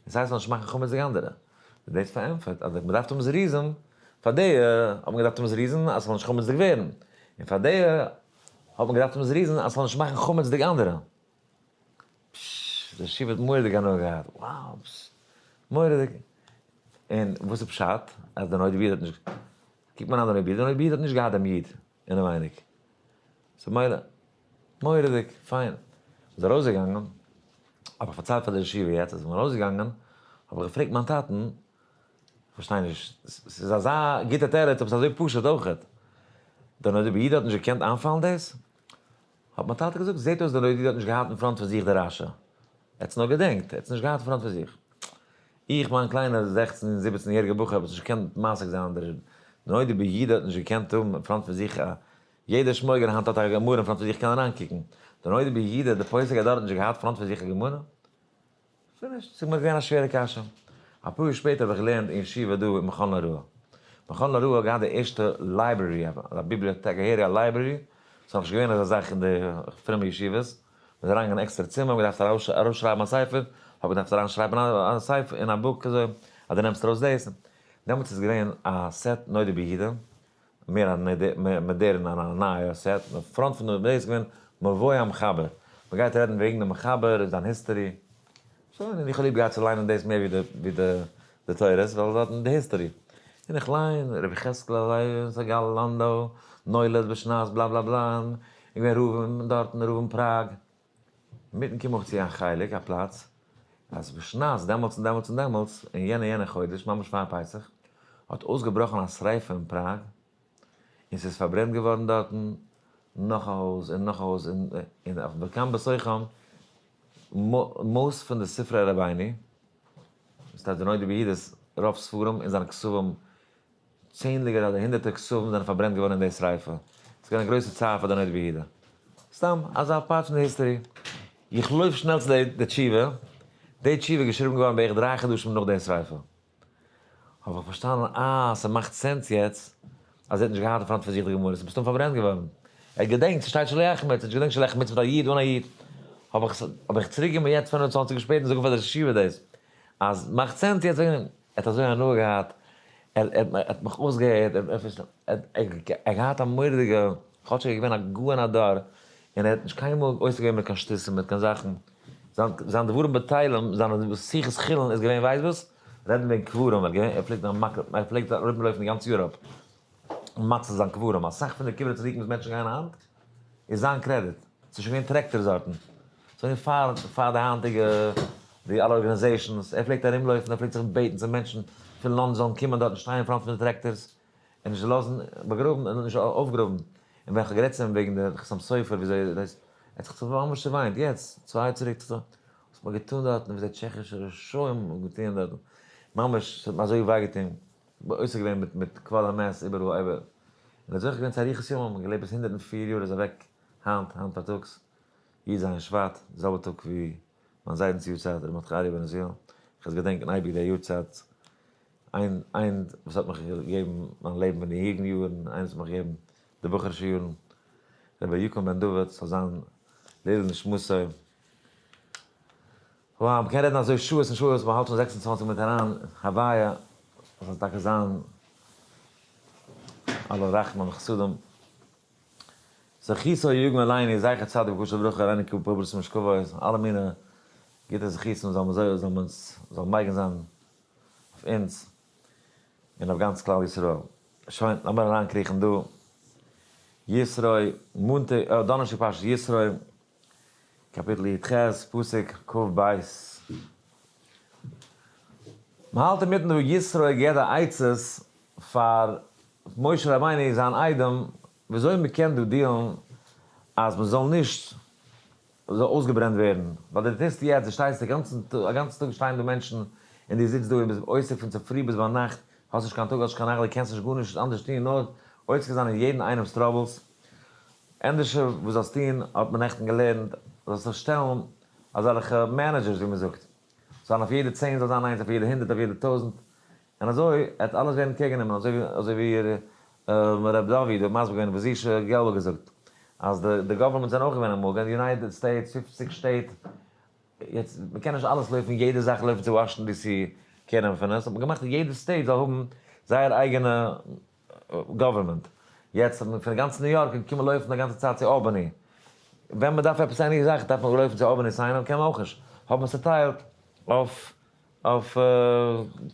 סיי ס'זאל נישט מאכן חמצ'דיג אנדערע. איז דאס פארענטפערט אז מ'דארף האבן זריזים, פאר די האט מען געדארפט האבן זריזים אז ס'זאל נישט חמצ'דיג ווערן, און פאר די האט מען געדארפט האבן זריזים אז ס'זאל נישט מאכן חמצ'דיג אנדערע. פששש, דער שיף האט מורא'דיג הנאה געהאט, wow, פשש, מורא'דיג. און וואס איז פשט אז דער נודע ביהודה האט נישט, קוקט מען אן דער נודע ביהודה, דער נודע ביהודה האט נישט געהאט דעם איד אינעווייניג. so מילא, מורא'דיג, פיין. מ'איז ארויסגעגאנגען, האב איך פארציילט פאר די ישיבה יעצט אז מ'איז ארויסגעגאנגען, האב איך געפרעגט מיין טאטן, כ'פארשטיי נישט, ס'איז אזא גוטע תירוץ אבער ס'איז אזוי פשוט אויכעט. דער נודע ביהודה האט נישט געקענט איינפאלן דאס? האט מיין טאטע געזאגט, זעט אויס דער נודע ביהודה האט נישט געהאט אין front פון זיך די רשי. ער האט עס נאר געדענקט, ער האט עס נישט געהאט אין front פון זיך. איך, מיין קליינער 16 17 יעריגער בחור האב עס נישט געקענט משיג זיין, דער נודע ביהודה האט נישט געקענט האבן אין front פון זיך א יעדער שמויגער היינט האט א גמרא אין front פון זיך קען אריינקוקן. דער נודע ביהודה, דער פוסק הדור האט נישט געהאט front פון זיך א גמרא? finished. ס'איז מיר געווען א שווערע קשיא. אפאר יאר שפעטער האב איך געלערנט אין ישיבה דא אין מכון להוראה. מכון להוראה האט געהאט די ערשטע library, א ביבליאטעק, א געהעריגע library. ס'איז נאכנישט געווען אזא זאך אין די פרומע ישיבות. מ'איז אריין אין אן עקסטערע צימער, מ'האט געדארפט ארויסשרייבן א ספר, האט מען געדארפט אריינשרייבן א ספר אין א book אזוי, אז דו נעמסט ארויס דאס. דעמאלטס איז געווען א set נודע ביהודה. מער א מאדערנע און א נייע set, די front פון די ב' איז געווען מבוא המחבר, מען גייט רעדן וועגן די מחבר און זיין history, שוין, און איך האב ליב געהאט צו ליינען דאס מער ווי די תורות, ווייל עס האט די history, און איך ליין רבי יחזקאל הלוי סגל לאנדא נולד בשנת בלא בלא בלא, און געווען רב אין דארטן רב אין פראג, אינמיטן קום איך צו א חלק א פלאץ, אז בשנת דעמאלטס און דעמאלטס און דעמאלטס, אין יענע יענע חודש, ממש פאר פסח, האט אויסגעבראכן א שריפה אין פראג, און ס'איז פארברענט געווארן דארטן נאך א הויז און נאך א הויז, און אויף וכאן בתוכם most פון די ספרי רבינו, דאס הייסט די נודע ביהודה'ס רוב ספרים און זיינע כתבים צענדליגער אדער הונדערטער כתבים זענען פארברענט געווארן אין די שריפה. ס'איז געווען א גרויסע צער פאר די נודע ביהודה. סתם אזא part פון די history. איך לויף שנעל צו די תשובה. די תשובה איז געשריבן געווארן בערך 3 חדשים נאך די שריפה. האב איך פארשטאנען, אה, ס'מאכט sense יעצט אז ער האט נישט געהאט אין front פון זיך די גמרא, ס'איז מסתם פארברענט געווארן. ער האט געדענקט, ס'שטייט שלא יחמץ, ער האט נישט געדענקט שלא יחמץ מיט א יוד אן א יוד. האב איך צוריקגעקומען יעצט 25 יאר שפעטער און זאגן פאר די ראש ישיבה דאס, אז מאכט sense יעצט וועגן דעם. ער האט אזוי הנאה געהאט, ער האט מיך אויסגעהערט, ער האט געהאט א מורא'דיגע, כאטש ער איז געווען א גאון הדור, און ער האט נישט קיינמאל עוסק געווען מיט קיין שטותים מיט קיין זאכן, זיין זיין דברים בטלים, זיינע שיחות חולין איז געווען ווייסט וואס? רעדן וועגן קברים, ער האט געווען ער פלעגט זיין מקרב ער פלעגט ארומלויפן אין גאנץ Europe מציל זיין קברים, אסאך פון די קברי צדיקים וואס מענטשן גייען היינט איז זיין credit, ס'איז שוין געווען tractors דארטן, ס'איז געווען פאר פאר די היינטיגע די אלע organizations, ער פלעגט ארומלויפן ער פלעגט זיך בעטן צו מענטשן פון לאנד זאלן קומען דארטן שטיין אין front פון די tractors, און נישט לאזן באגראבן און נישט אויפגראבן, און ווען כ'האב גערעדט צו אים וועגן די חתם סופר וויאזוי דאס, ער האט זיך ממש צעוויינט, יעצט 2 יאר צוריק, וואס מ'האט געטאן דארטן, וויאזוי טשעכישע רשעים האבן געטון דארטן, ממש ס'האט מיר אזוי וויי געטון, עוסק געווען מיט מיט קבלת המת איבעראל איבער, און ער האט זוכה געווען צו אריכות ימים, געלעבט ביז 104 יאר, איז אוועק היינט, היינט פארטאגס, י"ז שבט, די זעלבע טאג ווי מיין זיידנ'ס יארצייט, ר' מרדכי אריה בן עזיאל, כ'וועל עס געדענקען אייביג די יארצייט, איין איין וואס האט מיך געגעבן מיין לעבן אין די יוגנט יארן, איינס האט מיך געגעבן די בחור'ישע יארן, רבי יקום בן דוד זאל זיין לעילוי נשמתו. וואו, מ'קען רעדן אזוי שעות און שעות, מ'האלט שוין 26 מינוט אריין, הוויה, זאל טאקע זיין אלע רחמים וחסדים. זכותו יגן עלינו, זכר צדיק וקדוש לברכה, הריני כפרס משכבו, אלע מיני גוטע זכותים זאל מען זאל מען זאל מגין זיין אויף אונז און אויף גאנץ כלל ישראל. שוין, לאמיר אריינקריכן דא. יתרו, מאנטאג, דאנערשטאג פרשת יתרו, קאפיטל י"ח, פסוק כ"ב. מ'האלט אינמיטן דא, יתרו געבט די עצות פאר משה רבינו זיין איידעם, וויאזוי מ'קען דא deal ן אז מ'זאל נישט זאל אויסגעברענט ווערן, ווייל דו טוסט יעצט, דו שטייסט די גאנצן טאג, א גאנצן טאג שטייען דא מענטשן, און דו זיצט דא און ביסט עוסק פון צופרי ביז ביינאכט, האסט נישט קיין טאג, האסט נישט קיין נאכט, דו קענסט נישט גארנישט אנדערש טון נאר עוסק זיין אין יעדן איינעמ'ס troubles. ענדערש וואס זאלסט טון, האט מען נעכטן געלערנט, זאלסט זיך שטעלן אזעלכע managers ווי מען זאגט, זאלן אויף יעדע 10 זאל זיין איינס, אויף יעדע 100, אויף יעדע 1000, און אזוי וועט אלעס ווערן קעגנעמען, אזוי ווי אזוי ווי ר' דוד האט מסביר געווען וואס זישע געלב האט געזאגט, אז די די government זענען אויך געווען אמאל, געווען United States, 50 שטעט, יעצט מען קען נישט אלעס לויפן יעדע זאך לויפן צו וואשינגטאן די סי care נעמען פון עס, האט מען געמאכט אז יעדע state זאל האבן זייער אייגענע government, יעצט האט מען פון גאנץ ניו יארק געקומען לויפן די גאנצע צייט צו אלבאני, ווען מען דארף עפעס any זאך דארף מען לויפן צו אלבאני sign ען קען מען אויך נישט, האט מען צוטיילט אויף אויף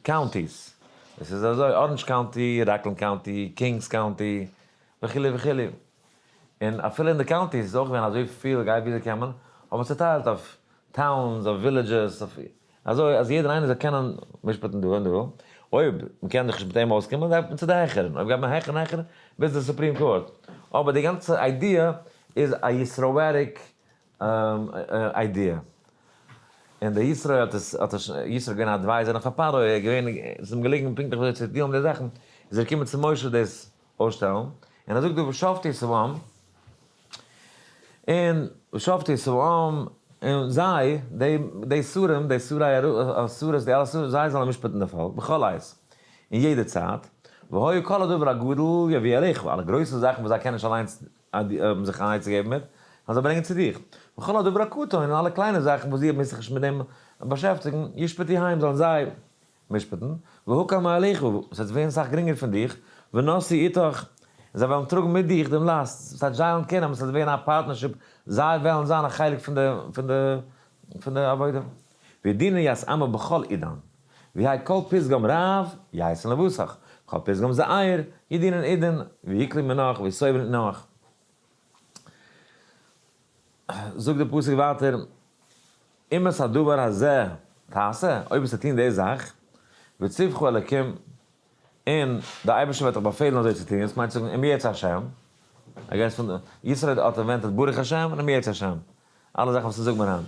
counties, עס איז אזוי אראנדזש County, ראקלענד County, קינגס County, וכו' וכו', און אפילו אין די counties איז אויך געווען אזוי פיל גיי וויאזוי קען מען, האט מען צוטיילט אויף towns, אויף villages, אויף אזוי אז יעדער איינער זאל קענען משפט'ן דא און דא, אויב מען קען זיך נישט מיט אים אויסקומען גייט מען צו די העכערן, אויב גייט מען העכער און העכער ביז די Supreme Court, אבער די גאנצע idea איז א ישראל'דיג idea. און דער יתרו האט עס, האט עס, יתרו געווען א advisor נאך פאר פרעה, ער איז געווען, עס איז אים געליגן פונקטליך וויאזוי צו deal ן מיט די זאכן, איז ער געקומען צו משה דאס אויסשטעלן, און ער זאגט דא ושפטו את העם, און ושפטו את העם, און זיי, די, די שרים, די שרי השרות, די אלע שרים, זיי זאלן משפט'ן די פאלק, בכל עת, אין יעדע צייט, והיה כל הדבר הגדול יביאו אליך, אלע גרויסע זאכן וואס זיי קענען נישט אליינס זיך אן עצה געבן מיט, אז זיי ברענגען צו דיך. וכל הדבר הקטן, און אלע קליינע זאכן וואס דו מוזט זיך נישט מיט דעם באשעפטיגן, ישפטו הם, זאלן זיי משפט'ן, והקל מעליך, עס וועט ווערן סאך גרינגער פון דיך, ונשאו איתך, און זיי וועלן טראגן מיט דיך דעם לאסט, דאס הייסט זיי וועלן קענען, עס וועט ווערן א partnership, זיי וועלן זיין א חלק פון די פון די פון די עבודה. וידונו את עמו בכל עידן, ויהא כל פתגם רב ייתן לבסך, כל פתגם זעיר ידינון עידן, ויקלו מנך ויסובון עמך. זאגט דער פסוק ווייטער, אם את הדבר הזה תעשה, אויב וועסטו טון די זאך, וציווך אלקים, און דער אייבערשטער וועט דיך באפעלן אזוי צו טון, דאס מיינט צו זאגן אם ירצה השם, I guess פון יתרו האט invented ברוך השם און אם ירצה השם, אלע זאכן וואס אונז זאגן מיר היינט.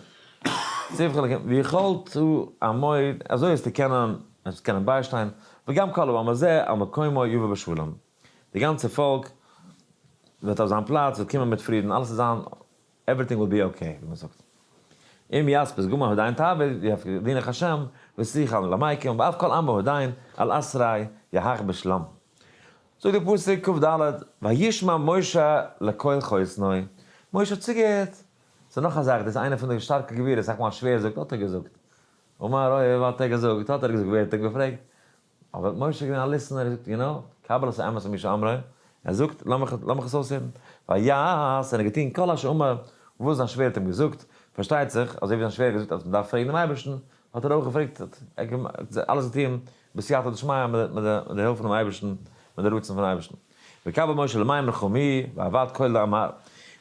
ציווך אלקים, ויכולת עמוד, אזוי וועסטו קענען, וועסט קענען ביישטיין, וגם כל העם הזה על מקומו יבא בשלום. די גאנצע פאלק וועט אויף זיין פלאץ, וועט קומען מיט פרידן, אלעס וועט זיין, everything will be okay, ווי מען זאגט. אם ית' פתגמא הדין תעביד, יפקדינך השם, ותוכל למיקם, ואף כל עמו הדין, על אתריה יהך בשלום. זאגט די פסוק כ"ד, וישמע משה לקול חותנו, משה האט צוגעהערט. ס'איז נאך א זאך, דאס איז איינע פון די שטארקע גבורות, אסאך מאל א שווער זאגט, האט ער געזאגט. אמר אויב האט ער געזאגט, האט ער געזאגט, ווער האט אים געפרעגט? אבער משה איז געווען א listener, ער זאגט, you know, קבל את האמת ממי שאמרו, ער זאגט, לאמיך עס אויסהערן. ויעש, און ער האט געטון כל אשר אמר, וואס זיין שווער האט אים געזאגט. פארשטייט זיך, אזוי ווי זיין שווער האט געזאגט אז מען דארף פרעגן דעם אייבערשטן, האט ער אויך געפרעגט, ער האט אלעס געטון בסייעתא דשמיא, מיט די הילף פונעם אייבערשטן, מיט די רצון פון אייבערשטן. ויקבל משה למים רחמי, ועבד כל לעמר.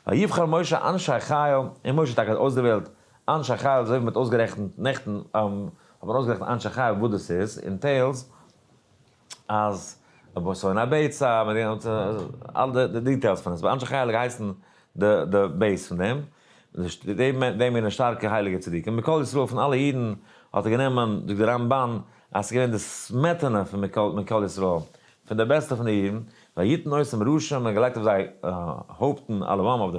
ויבחר משה אנשי חיל, און משה האט טאקע אויסדערוועלט אנשי חיל, אזוי ווי מען האט אויסגערעכנט נעכטן, האט מען אויסגערעכנט אנשי חיל וואס דאס איז, entails אז שונאי בצע, אלע די details פון עס, אבער אנשי חיל האט געהייסן די base פון דעם, די מינע שטארקע הייליגע צדיקים, מכל ישראל פון אלע אידן האט ער גענומען, זאגט די רמב"ן, אז ס'איז געווען די סמעטענע פון מכל ישראל, פון די בעסטע פון די אידן, ויתן אותם ראשים, און געלייגט אויף זיי הויפטן, על העם אויף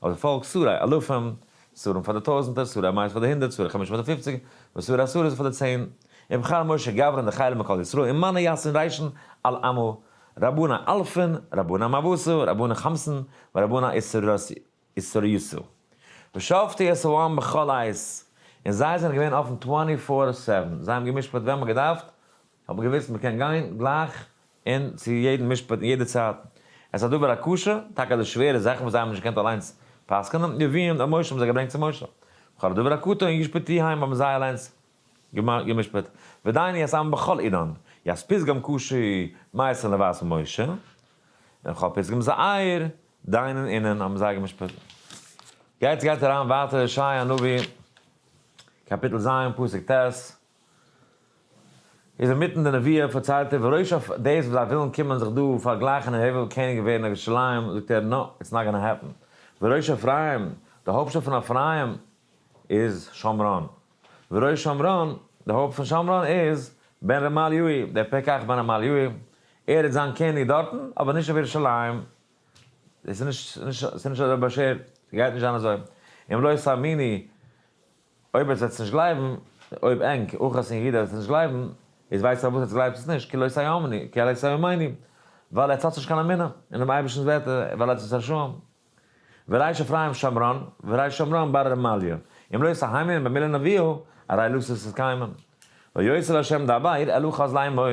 די פאלק, שרי אלפים, שרים פאר די טויזנטער, שרי מאות פאר די הונדערט, שרי חמשים פאר די פופציג, ושרי עשרות פאר די צען. ובחר משה גברין דחילא מכל ישראל, ומנה יתהון רישין על עמא, רבני אלפין, רבני מוותא, רבני חמסין, ורבני עשרייתא. ושפטו את העם בכל עת, און זיי זענען געווען אפן twenty four seven, זיי האבן גע'משפט ווען מ'האט געדארפט, האט מען געוואוסט מ'קען גיין גלייך און צו יעדן משפט אין יעדע צייט. עס איז א דבר הקשה, טאקע די שווערע זאכן וואס זיי האבן נישט געקענט אליינס פסק'נען, יביאום אל משה האבן זיי געברענגט צו משה. וכל הדבר הקטן ישפטו הם האבן זיי אליינס גע'משפט. ודיינו את העם בכל עידן, ית פתגם קשה מייתין לוית משה, און כל פתגם זעיר דיינין אינון האבן זיי גע'משפט. גייט גייט אריין ווייטער ישעיה הנביא קאפיטל ז' פסוק ט'. איז אינמיטן די נבואה פארציילט ער וראש אויף דאס וואס זיי ווילן קומען זיך דא פארגלייכן און הבל קעניג ווערן אויף ירושלים, זאגט ער no, it's not gonna happen. וראש אפרים, די הויפטשטאט פון אפרים איז שומרון. וראש שומרון, די הויפט פון שומרון איז בן רמליהו, דער פקח בן רמליהו, ער וועט זיין קעניג דארטן, אבער נישט אויף ירושלים. עס איז נישט, עס איז נישט אזוי באשערט, ס'גייט נישט זיין אזוי. אם לא תאמינו, אויב עטס וועטס נישט גלייבן, אויב ענק, אחז און יהודה, וועטס נישט גלייבן, איז ווייסט פארוואס עטס גלייבטס עס נישט, כי לא תאמינו, כי לא תאמינו, ווייל עטס האטס נישט קיין אמונה אין דעם אייבערשטנ'ס ווערטער, ווייל עטס זענטס רשעים. וריש אפרים שומרון, וריש שומרון בר רמליה, אם לא תהאמין במילה נביאה, הרי לא תתקיימן. ויוסף השם דבר אל אחז לאמור,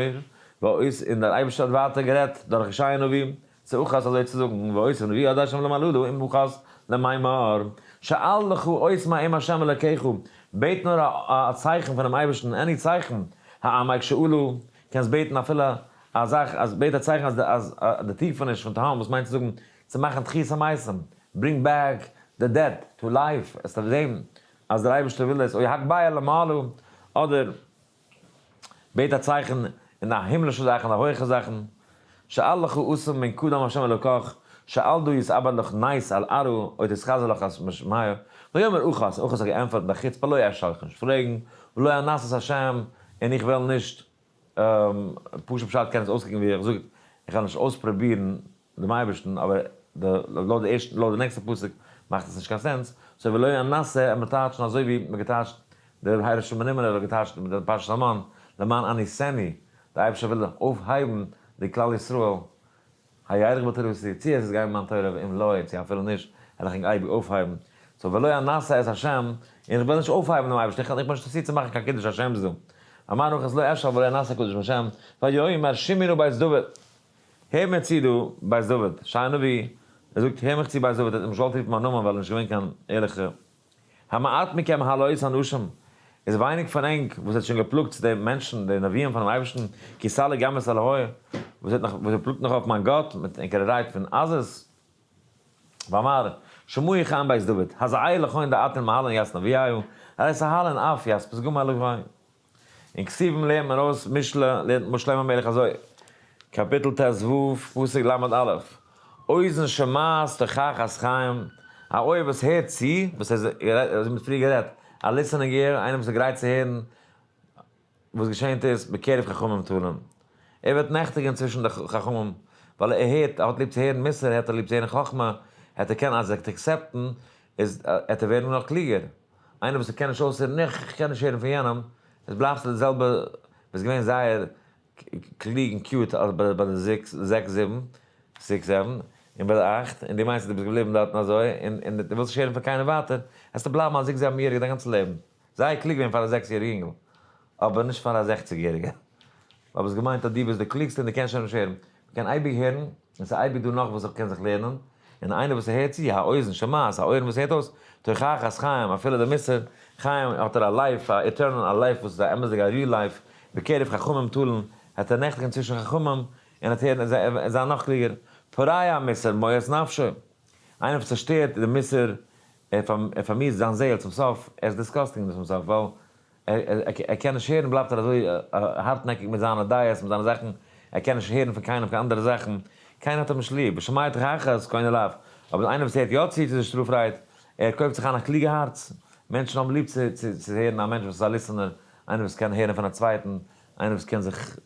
ואויס, און דער אייבערשטער האט ווייטער גערעדט דורך ישעיה הנביא, צו אחז אזוי צו זאגן, ואויס הנביא עד השם למללא עם אחז למימר, שאל לך אות מעם השם אלקיך, בעט נאר א צייכן פונעם אייבערשטן, any צייכן, העמק שאלו, קענסט בעטן אפילו א זאך, אז בעט א צייכן אז אז די טיפעניש פון תהום, וואס מיינט צו זאגן, צו מאכן תחיית המתים, bring back the dead to life, עס דארף זען אז דער אייבערשטער וויל דאס, או הגביה למעלה, אדער בעט א צייכן אין די הימלישע זאכן, די הויכע זאכן, שאל לך אסם מן קדם השם אלוקך, שאל דא יתעבד לך נייס על ארו, או תתחזה לך את משמיה, ויאמר אחז, אחז האט געענטפערט מיט א חוצפה, לא אשאל איך נישט פרעגן, ולא אנסה את השם, און איך וועל נישט, פשוט פשט קען עס אויסקוקן ווי איך זאג, איך וועל נישט אויספרובירן דעם אייבערשטן, אבער לויט די ערשטע, לויט די נעקסטע פסוק מאכט עס נישט קיין sense, so ולא אנסה ער טייטשן אזוי ווי מען געטייטשט דער הייליגער שמעון האט געטייטשט מיט די פרשת המן, למען אניסני, די אייבערשטער וויל אויפהייבן די כלל ישראל, הילך בתורתי, צו עס איז גיין מיין תורה ואם לא, צו אפילו נישט, וועל איך ענק אייביג אויפהייבן, so ולא אנסה את השם, און איך וועל נישט אויפהייבן דעם אייבערשטן, איך בין נישט אינטערעסירט צו מאכן קיין קידוש השם דא. אמר אחז לא אשאל ולא אנסה קדוש השם, ויאמר שמעו נא בית דוד, הער מיר צו דא, בית דוד, ישעיה הנביא, ער זאגט, הער מיך צו בית דוד, ער האט נישט געוואלט רופן מיין נאמען ווייל ער איז נישט געווען קיין ערליכע. המעט מכם הלאות אנשים, איז ווייניג פון ענק וואס האט שוין געפלאגט צו די מענטשן, די נביאים פונעם אייבערשטן, כי סלק גם את אלהי, וואס האט נאך, וואס איר פלאגט נאך אויף מיין גאט מיט ענקערע רייד פון עזות. ואמר, שמעו כאן בית דוד, הזעיר לכון דאתון מהלן ית נביאיו, הרי סהלן אף ית פתגם אלוהי. אין כתובים לערנט מען אויס משלי, לערנט שלמה המלך אזוי, קאפיטל ט ו, פסוק ל א, אוזן שומעת תוכחת חיים, א אויער וואס הערט צו, וואס איז, אזוי מ'האט פריער גערעדט, א listening ear, איינער וואס איז גרייט צו הערן וואס געשענט איז בקרב חכמים תלין, ער וועט נעכטיגען צווישן די חכמים, ווייל ער הערט, ער האט ליב צו הערן מוסר, ער האט ליב צו הערן חכמה, העט ער קענען אז ער וועט accept ן, איז העט ער ווערן נאך קלוגער. איינער וואס קען נישט אויסהערן, איך קען נישט הערן פון יענעם, עס בלייבסטו די זעלבע, ביסט געווען זייער קלוג און cute ביי די זעקס זיבן, six seven, און ביי די אכט, און דו מיינסט אז דו ביסט געבליבן דארטן אזוי, און דו ווילסט נישט הערן פון קיינעם ווייטער, וועסטו בלייבן א זעקס זיבן יעריגער דיין גאנצע לעבן. זייער קלוג געווען פאר א זעקס יעריג אינגל, אבער נישט פאר א זעכציג יעריגער. ווייל ביסט געמיינט אז דו ביסט די קלוגסטע און דו קענסט שוין נישט הערן. מ'קען אייביג הערן. און ס'איז אייביג דא נאך וואס איך קען זיך לערנען, און איינער וואס הערט צו, האוזן שומעת, א אויערן וואס הערט אויס, תוכחת חיים, אפילו די מוסר, חיים האט ער א life, א eternal, א life וואס איז א אמת'דיגע א real life, בקרב חכמים תלין, העט ער נעכטיגן צווישן חכמים, און העט הערן און זיין נאך קלוגער. פורע מוסר מואס נפשו, איינער וואס צעשטערט די מוסר, ער פארמיאוסט זיין זעהל צום סוף, ער איז disgusting צום סוף, ווייל ער קען נישט הערן בלייבט ער אזוי הארטנעקיג מיט זיינע דעות מיט זיינע זאכן, ער קען נישט הערן פון קיינעם קיין אנדערע זאכן, קיינער האט אים נישט ליב, ושומע תוכחות קונה לב, אבער איינער וואס הערט יא צו צו די שטראף רייד, ער קויפט זיך איין א קלוגע הארץ, מענטשן האבן ליב צו צו הערן א מענטש וואס איז א listener, איינער וואס קען הערן פון א צווייטן, איינער וואס קען זיך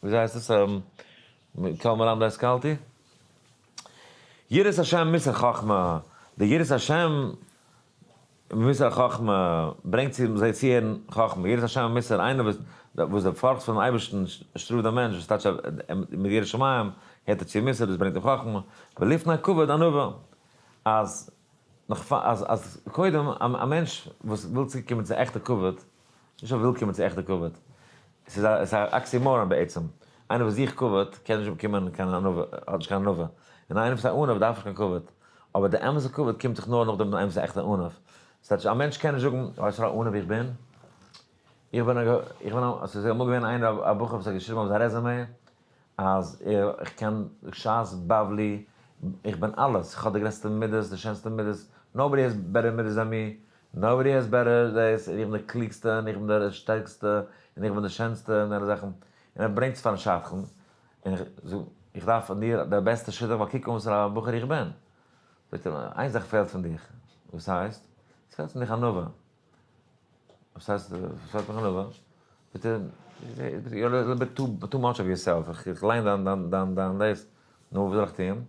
וויאזוי הייסט עס? קול מלמדי השכלתי? יראת השם מוסר חכמה, די יראת השם מוסר חכמה, ברענגט צו זיי צו הערן חכמה, יראת השם מוסר, איינער וואס וואס דער פארכט פונעם אייבערשטן שטראפט דעם מענטש, וואס טייטש מיט יראת שמים הערט ער צו מוסר, דאס ברענגט אים חכמה, ולפני כבוד ענווה, אז נאך פאר אז אז קודם א מענטש וואס וויל צוקומען צו עכטע כבוד, נישט אז וויל קומען צו עכטע כבוד, ס'איז א ס'איז א oxymoron בעצם, איינער וואס זוכט כבוד קען נישט באקומען קיין ענווה, האט נישט קיין ענווה, און איינער וואס איז א עניו דארף נישט קיין כבוד, אבער די אמת'ע כבוד קומט זיך נאר נאכדעם ווען איינער איז א עכטע עניו, ס'טייטש א מענטש קען נישט זאגן, ווייסט וואס פאר א עניו איך בין? איך בין א איך בין א, ס'איז אמאל געווען איינער א בחור וואס האט געשריבן אויף זיין resume אז איך קען שס בבלי, איך בין אלעס, איך האב די גרעסטע מידות, די שענסטע מידות, nobody has better מידות than me, nobody has better דאס, און איך בין די קלוגסטע, און איך בין די שטערקסטע, און איך בין די שענסטע, און אלע זאכן, און ער ברענגט עס פארן שדכן, און איך זאג, איך דארף פון דיר די בעסטע שידוך, ווייל קוק אן וואס פאר א בחור איך בין. זאגט ער, איין זאך פעלט פון דיך. וואס הייסט? עס פעלט פון דיך ענווה. וואס הייסט עס פעלט מיך ענווה? זאגט ער, you're a little bit too much of yourself, איך ליין דיין דיין דיין דיין דאס, נו וואס זאל איך טון?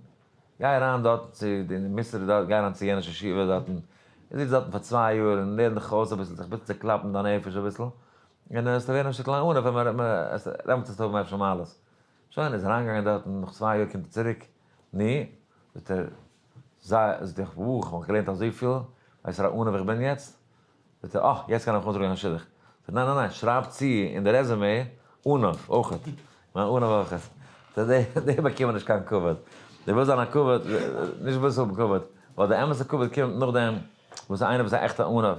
גיי אריין דארט צו די מוסר דארט, גיי אריין צו יענע ישיבה דארטן, און זיץ דארטן פאר 2 יאר און לערן דיך אויס אביסל, זיך אביסל צעקלאפן דיין נפש אביסל, און וועסטו ווערן א שטיקל עניו, ווען דעמאלטס וועסטו האבן אפשר מעלות. שוין, איז אריינגעגאנגען דארטן, נאך 2 יאר קומט ער צוריק, נו, זאגט ער, זיי, זאגט ער, וואו, איך האב מיך געלערנט אזויפיל, ווייסט וואס א עניו איך בין יעצט? זאגט ער, אה, יעצט קען איך אנזאגן א שידוך. זאגט ער, ניין, ניין, ניין, שרייב צו אין די resume, עניו אויכעט. מיין עניו אויכעט. זאגט ער, די באקומען נישט קיין כבוד. די ווילסט זיין א כבוד, נישט ווילסט האבן כבוד. ווייל די אמת'ע כבוד קומט נאכדעם וואס איינער וואס איז א עכטע עניו.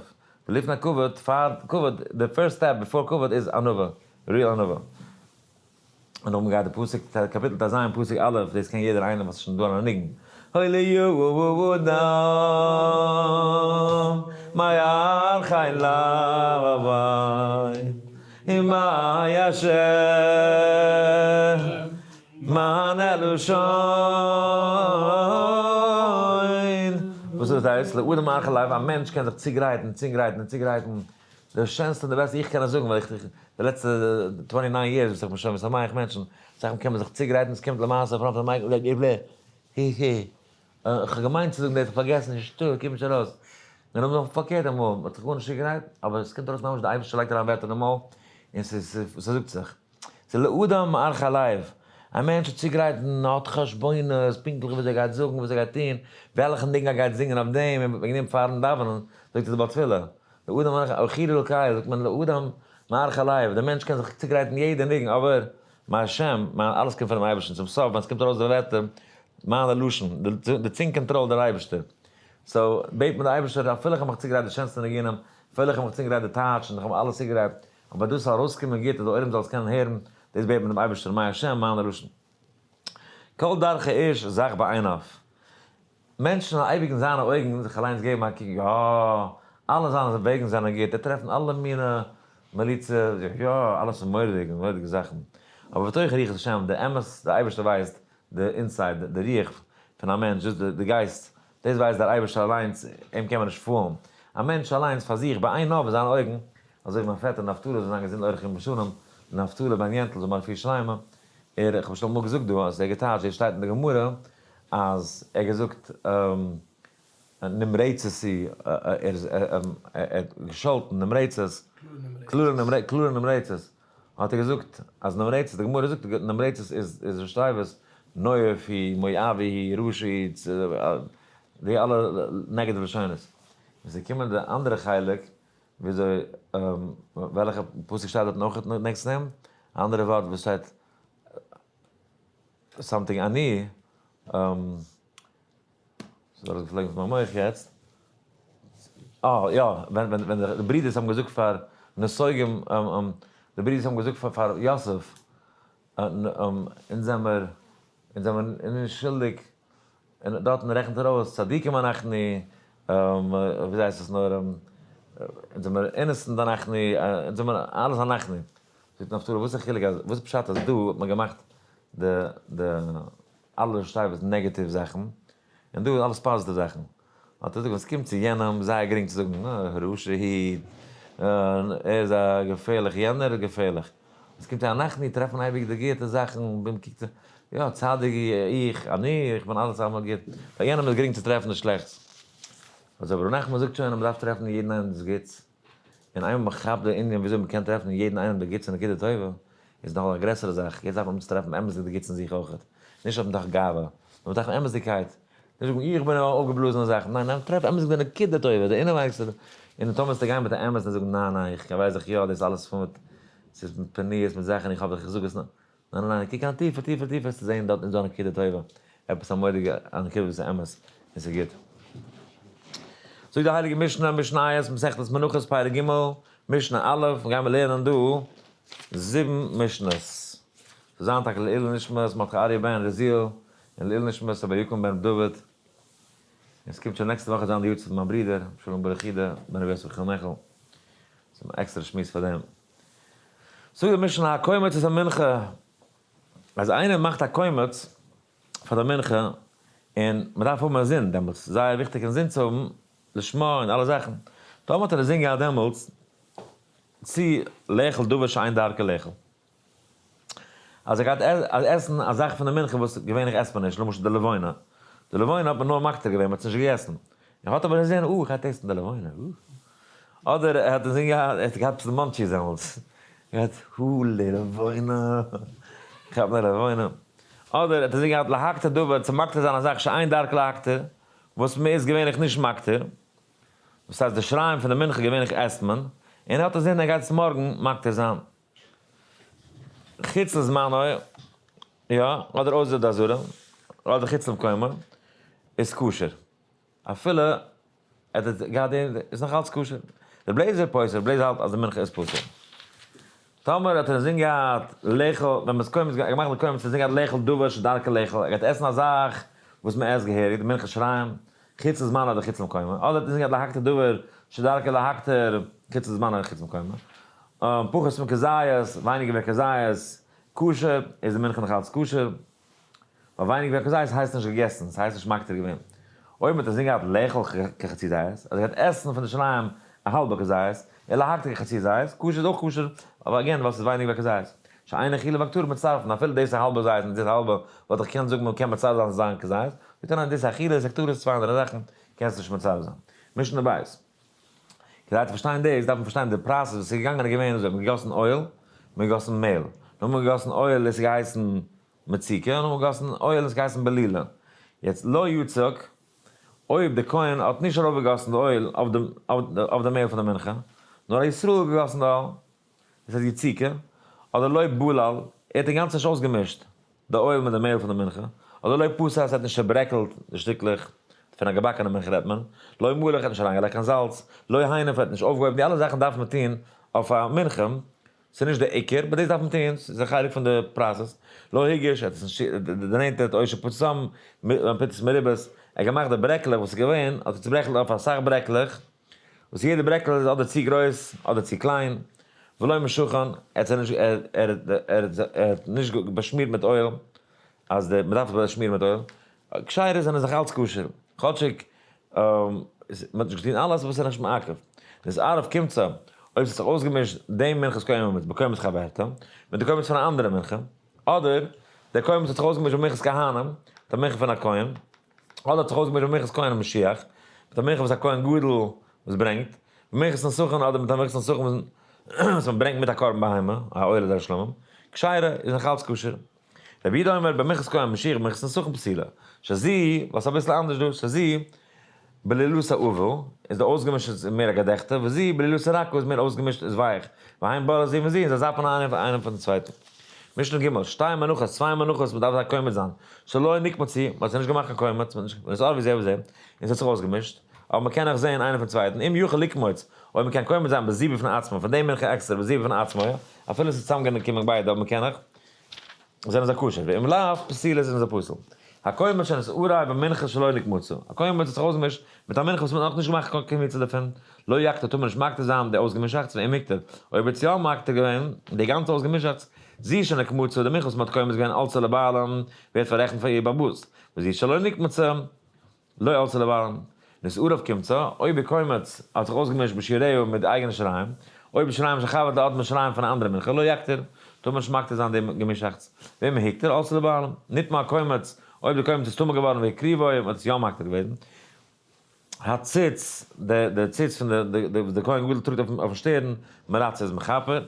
ולפני כבוד, פאר כבוד, די first step before כבוד איז ענווה, real ענווה. און נאכדעם גייט די פסוק, קאפיטל טז פסוק א', דאס קען יעדער איינער וואס איז שוין דא אן א ניגון. הוי ליהודה מה ירחי לוי מה ישב מענה לשון. וואס איז דאס הייסט? לאדם מערכי לב, א מענטש קען זיך צוגרייטן, צוגרייטן און צוגרייטן, די שענסטע און די בעסטע איך קען עס זאגן ווייל איך די לעצטע 29 years וואס איך בין שוין משמח מענטשן, זאכן קען מען זיך צוגרייטן, עס קומט למעשה פון אויף די mic הי הי איך האב געמיינט צו זאגן דאס, איך האב פארגעסן, נישטא, קומט נישט ארויס. און נאכדעם פארקערט אמאל, מען האט זיך גארנישט צוגעגרייט, אבער עס קומט ארויס ממש די אייבערשטער לייגט אריין ווערטער אין די מויל, און ס'זאגט זיך. ס'איז לאדם מערכי לב, א מענטש האט צוגרייט און האט חשבונות פונקטליך וואס ער גייט זאגן, וואס ער גייט טון, וועלכע ניגון ער גייט זינגען אויף דעם, און וועגן דעם פארן דאווענען זאגט ער די בעל תפילה, לאדם מערכי, אויך אלקי זאגט מען לאדם מערכי לב, דער מענטש קען זיך צוגרייטן יעדע ניגון, אבער מיין שם, מיין אלעס קומט פונעם אייבערשטן, צום סוף ווען ס'קומט ארויס די ווערטער, מיינע לשון, די צונג קאנטראלט דער אייבערשטער, so בעט מען די אייבערשטער אפילו איך האב מיך צוגרייט די שענסטע ניגונים, אפילו איך האב מיך צוגרייט די טייטש און איך האב אלעס צוגרייט, אבער דאס זאל ארויסקומען גוט אז די עולם זאל עס קענען הערן, דאס בעט מען דעם אייבערשטער, מה השם מענה לשון. כל דרכי איש זך בעיניו. מענטשן זאלן אייביג אין זיינע אויגן זיך אליינס געבן א קוק, יא, אלע זיינע וועגן זענען גוט, ער טרעפן אלע מיני מליצה, יא, אלעס איז מורא'דיג, מורא'דיגע זאכן. אבער בתוך רוח השם, די אמת, די אייבערשטער ווייסט די inside, די רוח פון א מענטש, די גייסט, דאס ווייסט דער אייבערשטער אליינס, אים קען מען נישט פאלן. א מענטש אליינס פאר זיך, בעיניו, אין זיינע אויגן, אזוי ווי מיין פעטער נפתלי זאל זיין געזונט אורך ימים ושנים, נפתלי בן יענטל זאל האבן א רפואה שלימה, ער, איך האב שוין אמאל געזאגט דא, אז ער האט געטייטשט, דאס שטייט אין די גמרא, אז ער האט געזאגט נמרצת היא, ער איז, ער האט געשאלטן נמרצת, קללה נמרצת, האט ער געזאגט אז נמרצת, די גמרא זאגט נמרצת איז ראשי תיבות, נואף היא, מואבי היא, רשע היא, די אלע negative לשונות. ווען ס'איז געקומען די אנדערע חלק, וויאזוי, וועלכע פסוק שטייט דארט נאך next אים? א אנדערע ווארט וואס שטייט. something אני, ס'איז ארויסגעפלויגן פון מיין מח יעצט. אה, יא, ווען ווען ווען די ברידערס האבן געזאגט פאר נסוגים, די ברידערס האבן געזאגט פאר פאר יוסף, אונז זעמער, אונז זעמער נישט שולדיג, און דארטן רעכנט ער אויס צדיקים אנחנו, וויאזוי הייסט עס נאר, אונז זעמער innocent אנחנו, אונז זעמער אלעס אנחנו. זאגט נפתלי, וואס איז די חילוק אז, וואס איז פשט אז דא האט מען געמאכט די די אלע שטייוועס negative זאכן, און דא איז אלעס positive זאכן. האט ער געזאגט ווען ס'קומט צו יענעם זייער גרינג צו זאגן רשע הוא, ער איז א געפערליך, יענער איז געפערליך. ווען ס'קומט צו אנחנו טרעפט מען אייביג די גוטע זאכן, מ'קוקט יא צדיק איך, אני, איך בין אלעס אלעמאל גוט. ביי יענעם איז גרינג צו טרעפן די שלעכטס. אזוי אבער ר' נחמן זאגט שוין אז מ'דארף טרעפן יעדן איינעם דאס גוטס. און איינמאל מ'כאפט די ענין וויאזוי מ'קען טרעפן אין יעדן איינעם די גוטס און נקודה טובה, איז נאך א גרעסערע זאך, יעצט דארף מען אנצוטרעפן אמת'דיג די גוטס אין זיך אויכעט, נישט אויף מתוך גאווה, נאר מתוך אמת'דיגקייט, נישט זאגן איך בין א אויפגעבלאזענע זאך, ניין ניין, טרעף אמת'דיג די נקודה טובה, די אינעווייניגסטע, און טאמער וועסטו גיין מיט א אמת און זאגן ניין ניין איך ווייס דאך יא דאס איז אלעס פון מיט, ס'איז מיט פניות מיט זאכן איך האב דאך איך זאג עס נאר, ניין ניין ניין, קוק אריין טיפער טיפער טיפער וועסטו זען דארט איז דא א נקודה טובה, עפעס א מורא'דיגע א נקודה וואס איז אמת און ס'איז גוט. זאגט די הייליגע משנה, משניות, מסכת מנחות פרק ג', משנה א', גיימיר לערנען דא זיבן משנות. ס'זאל זיין טאקע לעילוי נשמת מרדכי אריה בן רזיאל, און לעילוי נשמת רבי יקום בן דוד. און ס'קומט שוין נעקסטע וואך זיין די יארצייט פון מיין ברודער, שלום ברוך יודא בן רבי יוסף חנוך מיכל. ס'איז אן עקסטערע שמועס פאר דעם. זאגט די משנה הקומץ את המנחה, אז איינער מאכט א קומץ פאר די מנחה, און מ'דארף האבן אינזין דעמאלטס, זייער וויכטיג אינזין צו האבן, לשמה און אלע זאכן, טאמער האט ער אינזין געהאט דעמאלטס, צו לאכול דבר שאין דרכו לאכול. אז ער גייט עסן א זאך פון די מנחה וואס געווענליך עסט מען נישט, למשל די לבונה. די לבונה האט מען נאר מקטיר געווען, מען האט עס נישט געגעסן. ער האט אבער אינזין, אה, איך גיי taste ן די לבונה, אה. אדער ער האט אינזין געהאט, ער האט געהאט אביסל munchies דעמאלטס. ער האט, אה, די לבונה, כאפ די לבונה. אדער ער האט אינזין געהאט להקטיר דבר, צו מקטיר זיין א זאך שאין דרכו להקטיר, וואס מען איז געווענליך נישט מקטיר. דאס הייסט די שיריים פון די מנחה געווענליך עסט מען, און ער האט אינזין ער גייט עס מארגן מקטיר זיין. חוץ לזמנו, יא, אדער אויסער די עזרה, אדער חוץ למקומו, איז כשר. אפילו ער האט געהאט די, איז נאך אלץ כשר. ר' אליעזר פוסל, ר' אליעזר האלט אז די מנחה איז פסול. טאמער האט ער אינזין געהאט לאכול, ווען מ'איז קומץ, געמאכט די קומץ, אינזין געהאט לאכול דבר שדרכו לאכול, ער גייט עסן א זאך וואס מ'עסט געהעריג, די מנחת שיריים, חוץ לזמנו אדער חוץ למקומו, אדער האט אינזין געהאט להקטיר דבר שדרכו להקטיר, חוץ לזמנו אדער חוץ למקומו. פחות מכזית, ווייניגער ווי כזית, כשר, איז די מנחה נאך אלץ כשר. ווייל ווייניגער ווי כזית הייסט נישט געגעסן, ס'הייסט נישט מקטיר געווען. אויב מ'האט אינזין געהאט לאכול כחצי זית, אז ער גייט עסן פון די שיריים א האלבע כזית, און להקטיר כחצי זית, כשר איז אויך כשר, אבער again ווייל ס'איז ווייניגער ווי כזית. שאין אכילה והקטרה מצטרפין, אפילו דאס איז א האלבע זית און דאס איז א האלבע, וואלט איך געקענט זאגן מ'קען מצרף זיין צו זיין כזית, זאגט ער ניין דאס איז אכילה דאס איז הקטרה איז צוויי אנדערע זאכן, קענסט נישט מצרף זיין. משנה בית. כדי צו פארשטיין דאס דארף מען פארשטיין די process וואס איז געגאנגען איז געווען אזוי, מ'האט געגאסן oil, מ'האט געגאסן מעהל, נאכדעם האט מען געגאסן oil דאס איז געהייסן מציקה, נאכדעם האט מען געגאסן oil דאס איז געהייסן בלילה. יעצט לא יצק, אויב די כהן האט נישט ארויפגעגאסן די oil אויף די מעהל פון די מנחה, נאר א ישראל האט געגאסן די oil, דאס הייסט יציקה, אדער לא בלל, ער האט אינגאנצן נישט אויסגעמישט די oil מיט די מעהל פון די מנחה, אדער לא פתת, ער האט נישט צעברעקלט די שטיקלעך, פון א געבאקענע מנחה רעדט מען, לא מלח, ער האט נישט אריינגעלייגט קיין זאלץ, לא הניף, ער האט נישט אויפגעהויבן, די אלע זאכן דארף מען טון אויף א מנחה, ס'איז נישט די עיקר, but דאס דארף מען טון, ס'איז א חלק פון די process, לא הגיש, ער האט עס נישט דערנענטערט, או שפצצן, פצצות מרובות, ער האט געמאכט די ברעקלעך וואס איז געווען, האט ער צוברעקלט אויף אסאך ברעקלעך, וואס יעדע ברעקל איז אדער צו גרויס אדער צו קליין, ולא משחן, ער האט זיי נישט, ער האט נישט באשמירט מיט oil, אז די, מ'דארף עס באשמירן מיט oil, כשרות זענען זיך אלץ כשר, כאטשיג מ'האט נישט געטון אלעס אבער ס'איז נישט מעכב. נתערב קומצה, אויב ס'האט זיך אויסגעמישט דעם מנחת קומץ בקומץ חברתה, מיט די קומץ פון א אנדערע מנחה, אדער דער קומץ האט זיך אויסגעמישט במנחת כהנים, מיט א מנחה פון א כהן, אדער האט זיך אויסגעמישט במנחת כהן המשיח, מיט א מנחה וואס א כהן גדול וואס ברענגט, במנחת נסכים אדער מיט א מנחת נסכים וואס מען ברענגט מיט א קרבן בהמה, א עולה אדער א שלמים, כשרה איז נאך אלץ כשר. רבי יהודה אומר במנחת כהן המשיח במנחת נסכים פסולה, שזו, ווייל ס'איז אביסל אנדערש דא, שזו בלילת העבה איז די אויסגעמישט איז מער א געדעכטע, וזו בלילת הרכה איז מער אויסגעמישט איז ווייך, והן בולעות זו מזו און זיי זאפן איינער פון דעם צווייטן. משנה ג', שתי מנחות, צוויי מנחות, מ'דארף זיי קומץ זיין. שלא נקמצו, מ'האט זיי נישט געמאכט קיין קומץ, מ'האט נישט, ס'איז ווי זה וזה, און ס'האט זיך אויסגעמישט. אבער מ'קען נאך זען איינער פון צווייטן, אם יוכל לקמוץ, אויב מ'קען קומץ זיין בזו בפני עצמו, פון דעם מנחה עקסטער, בזו בפני עצמו, אפילו ס'איז צוזאמגעקומען ביידע, אבער מ'קען נאך, זענען זיי כשר, ואם לאו, פסילה זענען זיי פסול. הקומץ שנתערב במנחה שלא נקמצה, הקומץ האט זיך אויסגעמישט מיט א מנחה וואס מ'האט נאכנישט געמאכט קיין קמיצה דערפון, לא יקטיר טאר מען נישט מקטיר זיין די אויסגעמישאכטס ואם הקטיר, אויב האט יא מקטיר געווען די גאנצע אויסגעמישאכטס, זו שנקמצה, די מנחה וואס מ'האט קומץ געווען עלתה לבעלים, ווערט פאררעכנט פאר איר בעל הבית, וזו שלא נקמצה, לא עלתה לבעלים. נתערב קומצו, אויב די קומץ האט זיך אויסגעמישט בשיריה מיט די אייגענע שיריים, אויב בשיריים של חבר דארט מיט שיריים פון א אנדערע מנחה, לא יקטיר, טאר מען נישט מקטיר זיין די געמישאכטס. ואם הקטיר עלתה לבעלים. נטמא הקומץ, אויב די קומץ איז טמא געווארן והקריבו, מען האט עס יא מקטיר געוועזן. הציץ, די ציץ פון די וואס די כהן גדול טראגט אויפן שטערן, מרצה איז מכפר.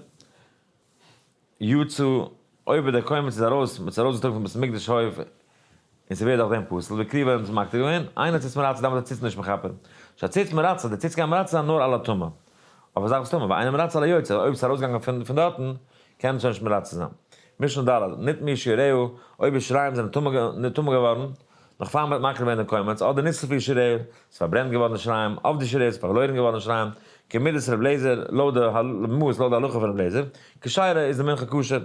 יצא, אויב דער קומץ איז ארויס, מ'האט עס ארויסגעטראגן פון בית המקדש הויף, און ס'ווערט דורך דעם פסול, והקריבו האט עס מקטיר געווען, אין הציץ מרצה, דארף מען די ציץ נישט מכפר. שהציץ מרצה, די ציץ קען מרצה זיין נאר על הטומאה. אויף א זאך וואס טמא, ואינו מרצה על היוצא, אויב ס'איז ארויסגעגאנגען פון דארטן, קען עס שוין נישט מרצה זיין. משנה ד', נטמאו שיריה, אויב די שיריים זענען טמא געווארן, נאך פאר מ'האט מקריב געווען די קומץ, אדער נשרפו שיריה, ס'איז פארברענט געווארן די שיריים, אבדו שיריה, ס'איז פארלוירן געווארן די שיריים, כמידת ר' לעזער, לויט די מאס, לויט די הלכה פון ר' לעזער, כשרה איז די מנחה כשר.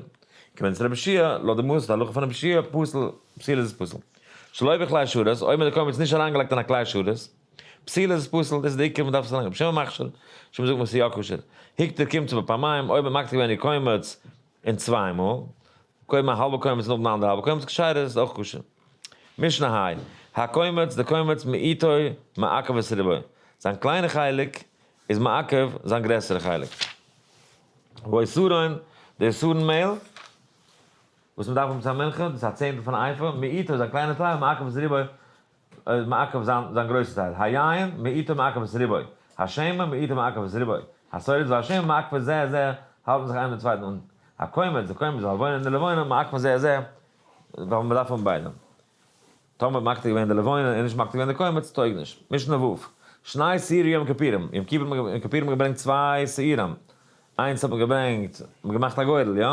כמידת רבי יהושע, לויט די מאס, די הלכה פון רבי יהושע, פסול, פסול איז עס פסול. שלא בכלי שרת, אויב מ'האט די קומץ נישט אריינגעלייגט אין א כלי שרת, פסול איז עס פסול, דאס איז די עיקר מ'דארף עס אריינלייגן. רבי שמעון מכשיר, שמעון זאגט מ'איז יא כשר. הקטיר קומצו בפעמיים, אויב מ'האט מקטיר געווען די קומץ אין צוויי מאל, קודם א האלבע קומץ נאכדעם די אנדערע האלבע קומץ, כשרה איז אויך כשר. משנה ה', הקומץ, די קומץ מיעוטו מעכב את רובו, זיין קליינע חלק איז מעכב זיין גרעסערע חלק. והעשרון, די עשרון מעהל, וואס מען דארף האבן צו א מנחה, דאס איז א צענטל פון א איפה, מיעוטו זיין קליינע טייל מעכב את רובו, איז מעכב זיין גרויסע טייל, היין, מיעוטו מעכב את רובו, השמן, מיעוטו מעכב את רובו, השרץ והשמן מעכב זה את זה, האלטן זיך איינער דעם צווייטן אן, הקומץ, די קומץ, והלבונה און די לבונה, מעכב זה את זה, ווייל מען דארף האבן ביידע. טאמער מקטיר געווען די לבונה און נישט מקטיר געווען די קומץ, טויג נישט. משנה ו', שני שעירי יום כיפורים, יום כיפור האט מען געברענגט צוויי שעירים, איינס האט מען געברענגט, מען געמאכט א גורל, יא?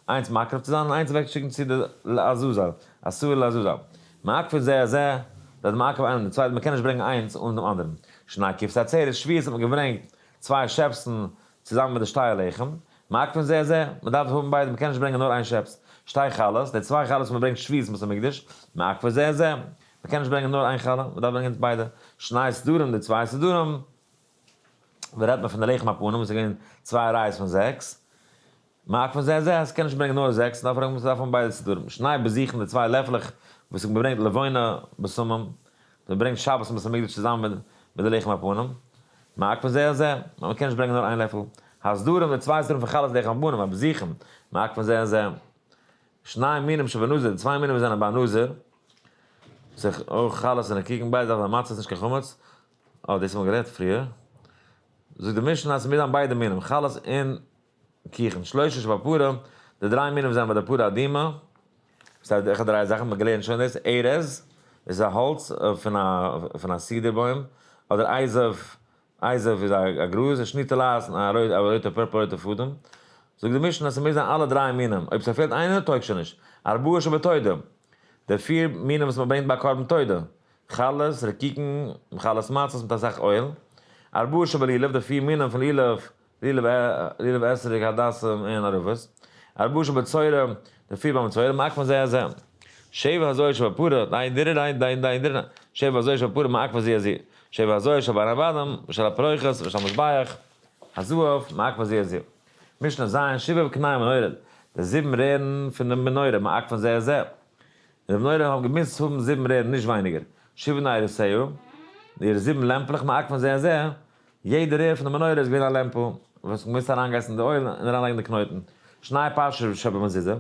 איינס מקריב צו זיין און איינס אוועקצושיקן צו די לעזאזל, השעיר לעזאזל. מעכבין זה את זה, זיי זענען מעכב איינעם דעם צווייטן, מען קען נישט ברענגען איינס אן דעם אנדערן. שני כבשי עצרת, שבועות האט מען געברענגט צוויי שעפסן צוזאמען מיט די שתי הלחם, מעכבין זה את זה, מען דארף האבן ביידע, מען קען נישט ברענגען נאר איין שעפס. שתי חלות, די צוויי חלות וואס מען ברענגט שבועות אין בית המקדש, מעכבין זה את זה, מען קען נישט ברענגען נאר איין חלה, מען דארף ברענגען ביידע. שני סדרים, די צוויי סדרים, ווען רעדט מען פון די לחם הפנים וואס איז געווען צוויי רייעס פון זעקס, מעכבין זה את זה, עס קען נישט ברענגען נאר זעקס, דארף מען דארף האבן ביידע סידורים, שני בזיכין די צוויי לעפלעך וואס מען ברענגט לבונה בשמים, מען ברענגט שבת אין בית המקדש צוזאמען מיט די לחם הפנים, מעכבין זה את זה, מען קען נישט ברענגען נאר איין לעפל, הסדרים די צוויי סדרים פון חלות לחם הפנים, הבזיכין, מעכבין זה את זה, שני מינים שבנזיר, די צוויי מינים וואס זענען ביי נזיר, זיך אויך חלות און רקיקין ביידע זאכן זענען מצות נישט קיין חמץ, אה, דאס האט מען גערעדט פריער. זאגט די משנה אז ס'מוז זיין ביידע מינים, חלות און קיכן. שלשה שבפרה, די דריי מינים זענען ביי די פרה אדומה. ס'הייסט איך האב דריי זאכן, מ'האט געלערנט שוין דאס, ארז, דאס איז א האלץ פון א פון א סידער בוים, אדער אזוב, אזוב איז א גראז, און שני תולעת, א רויטע purple רויטע פאדעם. זאגט די משנה אז ס'מוז זיין אלע דריי מינים, אויב ס'פעלט איינער טויג שוין נישט. ארבעה שבתודה, די פיר מינים וואס מ'ברענגט ביי קרבן תודה, חלות, רקיקן, חלות מצות מיט אסאך oil, ארבעה שבלולב, די פיר מינים פון לולב, לולב אתרוג, הדסים און ערבות, ארבעה שבצורה, די פיר ביי מצורע, מעכבין זה את זה. שבע הזאות שבפרה, דיי דירי דיי דיי דיי דירי, שבע הזאות שבפרה מעכבין זו את זו, שבע הזאות שבין הבדים, ושל הפרוכת, ושל המזבח, הזהב, מעכבין זו את זו. משנה ז', שבעה קני מנורה, די זיבן רערן פון די מנורה, מעכבין זה את זה. די מנורה האבן געמוזט האבן זיבן רערן נישט ווייניגער, שבעה נרותיה, אירע זיבן לעמפלעך מעכבין זה את זה, יעדע רער פון די מנורה איז געווען א לעמפל וואס מען מוזט אריינגייסן די oil און אריינלייגן די קנויטן, שני פרשות שבמזוזה,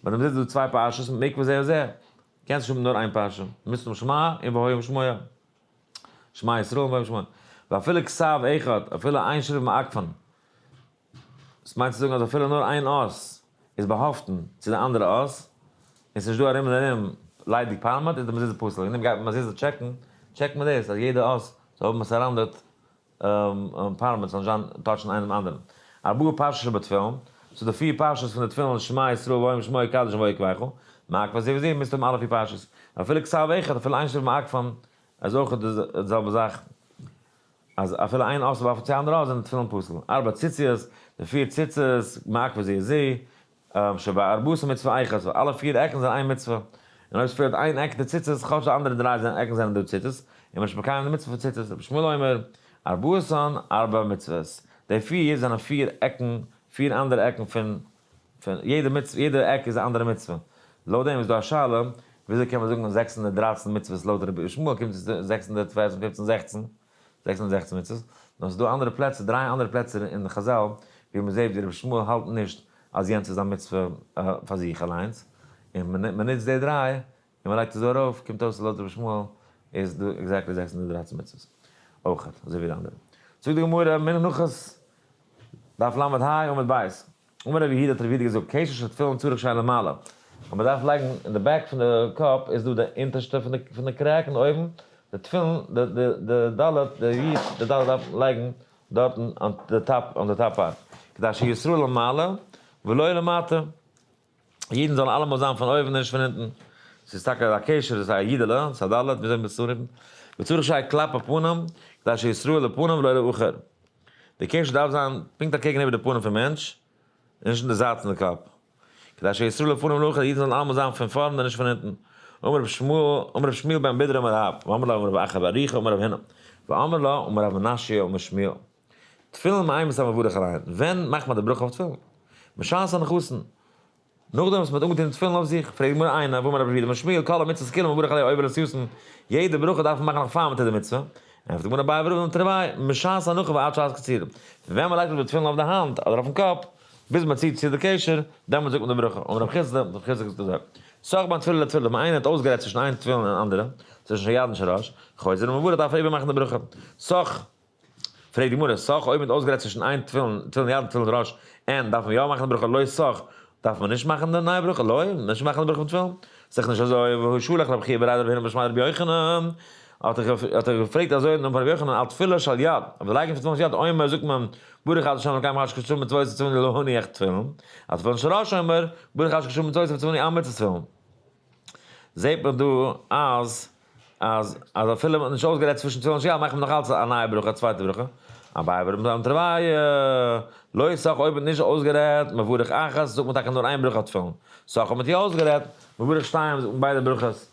ביי די מזוזה איז דא צוויי פרשות מעכבין זה את זה, קענסט נישט האבן נאר איין פרשה, מוזט האבן שמע און והיה אם שמוע, שמע ישראל און והיה אם שמוע, ואפילו כתב אחד, אפילו איין שריפט מעכבין. דאס מיינט צו זאגן אז אפילו נאר איין אות איז באהאפטן צו די אנדערע אות, און ס'נישט דא ארום און ארום ליידיג פארמעט, איז די מזוזה פסול. וועגן דעם גייט מען מזוזה טשעקן, טשעקט מען דאס אז יעדע אות זאל האבן א surrounded פארמעט, ס'זאל נישט זיין touch ן איינעם דעם אנדערן. ארבעה פרשות שבתפילין, ס'איז דא פיר פרשות פון די תפילין שמע ישראל והיה אם שמוע קדש און והיה כי יביאך, מעכב זה וזה מוזט האבן אלע פיר פרשות, אפילו כתב אחד אפילו איין שריפט מעכבן איז אויך די זעלבע זאך, אז אפילו איין אות באפעלט צו אנדערע אות זענען תפילין פסול. ארבע ציציות, די פיר ציצית, מעכב זה וזה, שבארבעתן מצוה אחת, ווייל אלע פיר עקן זענען איין מצוה, און אויב עס פעלט איין עק די ציצית, כאטש די אנדערע דריי עקן זענען דא ציצית, איז מען נישט מקיים די מצוה פון ציצית. רבי ישמעאל אומר, ארבעתן ארבע מצוות, די פיר זענען פיר עקן, פיר אנדערע עקן פון פון יעדע מצוה, יעדע עק איז א אנדערע מצוה. לויט דעם איז דא א שאלה, וויאזוי קען מען זאגן 613 מצוות לויט רבי ישמעאל קומט עס 614, 15, 16, 616 מצוות, נאר ס'איז דא אנדערע פלעצער, דריי אנדערע פלעצער אין חזל ווי מ'זעט ווי רבי ישמעאל האלט נישט אז יענץ איז א מצוה פאר זיך אליינס, און מ'נוצט די דריי און מ'לייגט עס דא ארויף, קומט אויס אז לויט רבי ישמעאל איז דא exactly 613 מצוות אויכעט, אזוי ווי די אנדערע. זאגט די גמרא, מנחות דף לה עמוד ב', אמר רבי יהודה האט רבי יהודה געזאגט, קשר של תפילין צריך שיהא למעלה, אז מען דארף לייגן אין די back פון די קאפ איז דא די אונטערשטע פון די crack און אויבן, די תפילין, די די ד' די י' די ד' דארף מען לייגן דארטן on די top on די top part, כדי שישראל למעלה ולא למטה, אידן זאלן אלעמאל זיין פון אויבן און נישט פון אונטן, ס'איז טאקע א קשר, ס'איז א אידעלע, ס'איז א ד', וויאזוי מ'וויל עס אנרופן, וצריך שיהא כלפי פנים, כדי שישראל לפנים ולא לאחור. די קשר דארף זיין פונקט אקעגן איבער די פנים פון מענטש, און נישט אין די זייט פון די קאפ. כדי שישראל לפנים ולא לאחור, אידן זאלן אלעמאל זיין פון פארנט און נישט פון הינטן. אמר רבי שמואל בן בידרא אמר רב, ואמרי לה אמר רב אחא בר אריכא אמר רב הונא, ואמרי לה אמר רב מנשיא אמר שמואל. תפילין מאימתי מברך עליהן, ווען מאכט מען די ברכה אויף תפילין? בשעת הנחתן. נאכדעם וואס מען האט אנגעטון תפילין אויף זיך, פרעגט די גמרא איני, והאמר רבי יהודה אמר שמואל, כל המצוות כולן מברך עליהן עובר לעשייתן, יעדע ברכה דארף מען מאכן נאך פאר מען טוט די מצוה, ענטפערט די גמרא אביי ורבא תרוייהו, משעת הנחה ועד שעת קצירה, פון ווען מען לייגט אויף די תפילין אויף די האנט אדער אויפן קאפ, ביז מען ציט צו די קשר, דעמאלט זאגט מען די ברכה, אמר רב חסדא, רב חסדא זאגט אזוי, סח בין תפילה לתפילה, ווען איינער האט אויסגערעדט צווישן איין תפילין און אנדערע, צווישן של יד און של ראש, חוזר ומברך דארף ער איבערמאכן די ברכה, סח. פרעגט די גמרא, סח אויב מען האט אויסגערעדט צווישן איין תפילין, תפילין יד און תפילין ראש, אין דארף מען יא מאכן די ברכה, לא סח, דארף מען נישט מאכן די נייע ברכה, לא, נישט מאכן די ברכה פון תפילין? זיך נישט אזוי, והא שלח רבי חייא בריה דרב הונא בשמיה דרבי יוחנן, האט ער געפרעגט אזוי אין נאמען פון רבי יוחנן על תפילה של יד, אויף די לייגן פון תפילין של יד, אומר זאגט מען, ברוך אתה ה' אלקינו מלך העולם אשר קדשנו במצוותיו וציוונו להניח תפילין, על תפילין של ראש אומר, ברוך אתה אשר קדשנו במצוותיו וציוונו על מצות תפילין. זעט מען דא אז אז אז אפילו מ'האט נישט אויסגערעדט צווישן תפילין של יד מאכט מען נאך אלץ א נייע ברכה א צווייטע ברכה, אביי ורבא זאגן תרוייהו לא סח אויב מ'האט נישט אויסגערעדט מברך אחת זאגט מען טאקע נאר איין ברכה אויף תפילין, סח אויב מ'האט יא אויסגערעדט מברך שתיים זאגט מען ביידע ברכות.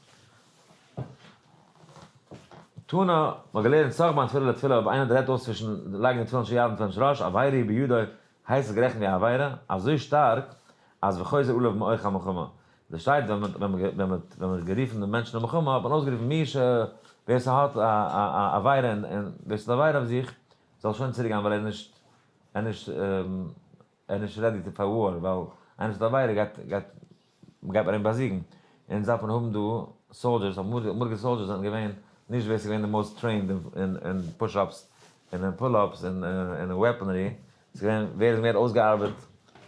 תנא, מ'האט געלערנט סח בין תפילה לתפילה אויב איינער רעדט אויס צווישן לייגן תפילין של יד און תפילין של ראש עבירה היא בידו הייסט עס גערעכנט ווי א עבירה אזוי שטארק אז וחוזר עליו מאורח המלחמה דאס שטייט ווען מען ווען מען ווען מען האט גערופן די מענטשן אין מלחמה האט מען אויסגערופן מי ש ווער ס'האט א א עבירה און און ווער ס'האט עבירה אויף זיך זאל שוין צוריק גיין ווייל ער איז נישט ער איז נישט ער איז נישט ready פאר war ווייל איינער וואס האט עבירה גייט גייט גייט מען אים באזיגן אונז דארף מען האבן דא soldiers אמאליגע soldiers זענען געווען נישט ווער ס'איז געווען די most trained אין push ups און אין pull ups און אין weaponry ס'איז געווען ווער איז מער אויסגעארבעט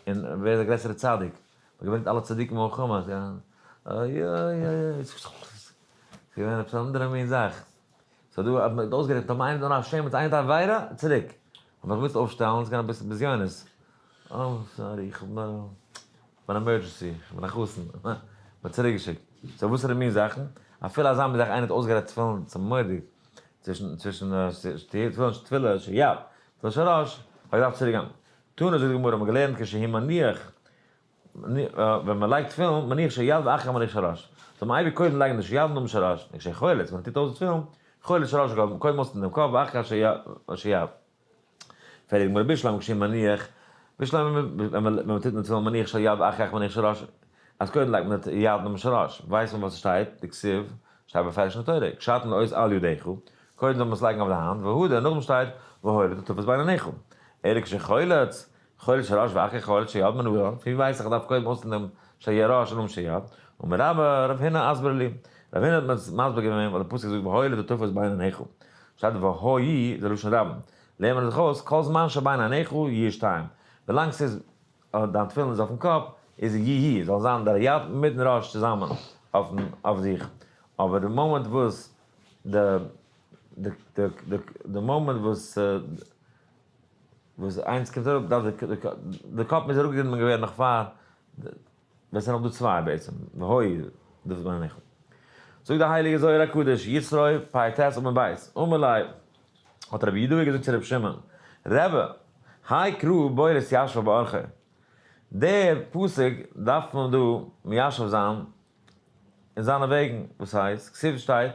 און ווער איז א גרעסערע צדיק. מ'האט געברענגט אלע צדיקים מלחמה, אוי אוי אוי, ס'איז געווען עפעס אנדערע מין זאך, ס'איז דא אז מ'האט אויסגערעכנט טאמער איינער האט נאר א שמץ איינער האט א עבירה, צוריק, האט מען געמוזט אויפשטעלן, ס'איז געווען אביסל בזיונות, אה sorry איך האב נאר אן emergency, איך בין א חתן, מ'האט צוריק געשיקט, so וואסערע מין זאכן, אפילו אזא מין זאך איינער האט אויסגערעדט תפילין, ס'איז מורא'דיג, צווישן צווישן תפילין תפילה של יד, תפילין של ראש, האט געדארפט צוריק גיין. תנא זאגט די גמרא, מ'האט געלערנט כשהוא מניח, ווען מ'לייגט תפילין, מניח של יד ואחר מניח של ראש. זאל מען אייביג קודם לייגן די של יד און נאכדעם של ראש. וכשהוא חולץ, ווען מ'טוט אויס די תפילין, חולץ של ראש קודם, קודם אויסטון דעם קאפ ואחר של יד. פרעגט די גמרא בשלמא כשהוא מניח, בשלמא ווען מ'טוט מיט תפילין מניח של יד ואחר כך מניח של ראש, אז קודם לייגט מען די יד נאכדעם של ראש, ווייסט מען וואס עס שטייט, דכתיב, שטייט בפירוש אין די תורה, וקשרתם לאות על ידך, קודם זאל מען עס לייגן אויף די האנט, והדר, נאכדעם שטייט, והיו לטוטפות בין עיניך. אלא כשחולץ, חולץ של ראש ואחר חולץ של יד מנלן, פון ווי ווייס איך אז דארף קודם אויסטון דעם של ראש און נאכדעם של יד? אמר רבה, רב הונא אסבר לי, רב הונא האט מסביר געווען ווייל די פסוק זאגט והיו לטוטפות בין עיניך, שטייט והיו זה לשון רבים, לערנט מען זיך אויס כל זמן שבין עיניך יהיו שתיים, ווילאנג ס'איז דיין תפילין איז אויפן קאפ, איז יהי', זאל זיין דער יד מיטן ראש צוזאמען אויף זיך, אבער די מאמענט וואס די די די מאמענט וואס. וואס איינס קומט אראפ דארף די קאפ מוז אראפגענומען געווערן נאך פאר ווען ס'איז נאך דא צוויי בעצם, והוי דאס בין איך. זאגט די הייליגע זוהר הקדוש, יתרו פ ט עמוד ב', אמר ליה, האט רבי יהודאי געזאגט צו רבי שמעון, רבי, האי קרא בורס ישבה באורחא, דער פסוק דארף מען דא מיישב זיין אין זיינע וועגן, וואס הייסט, כתיב שטייט,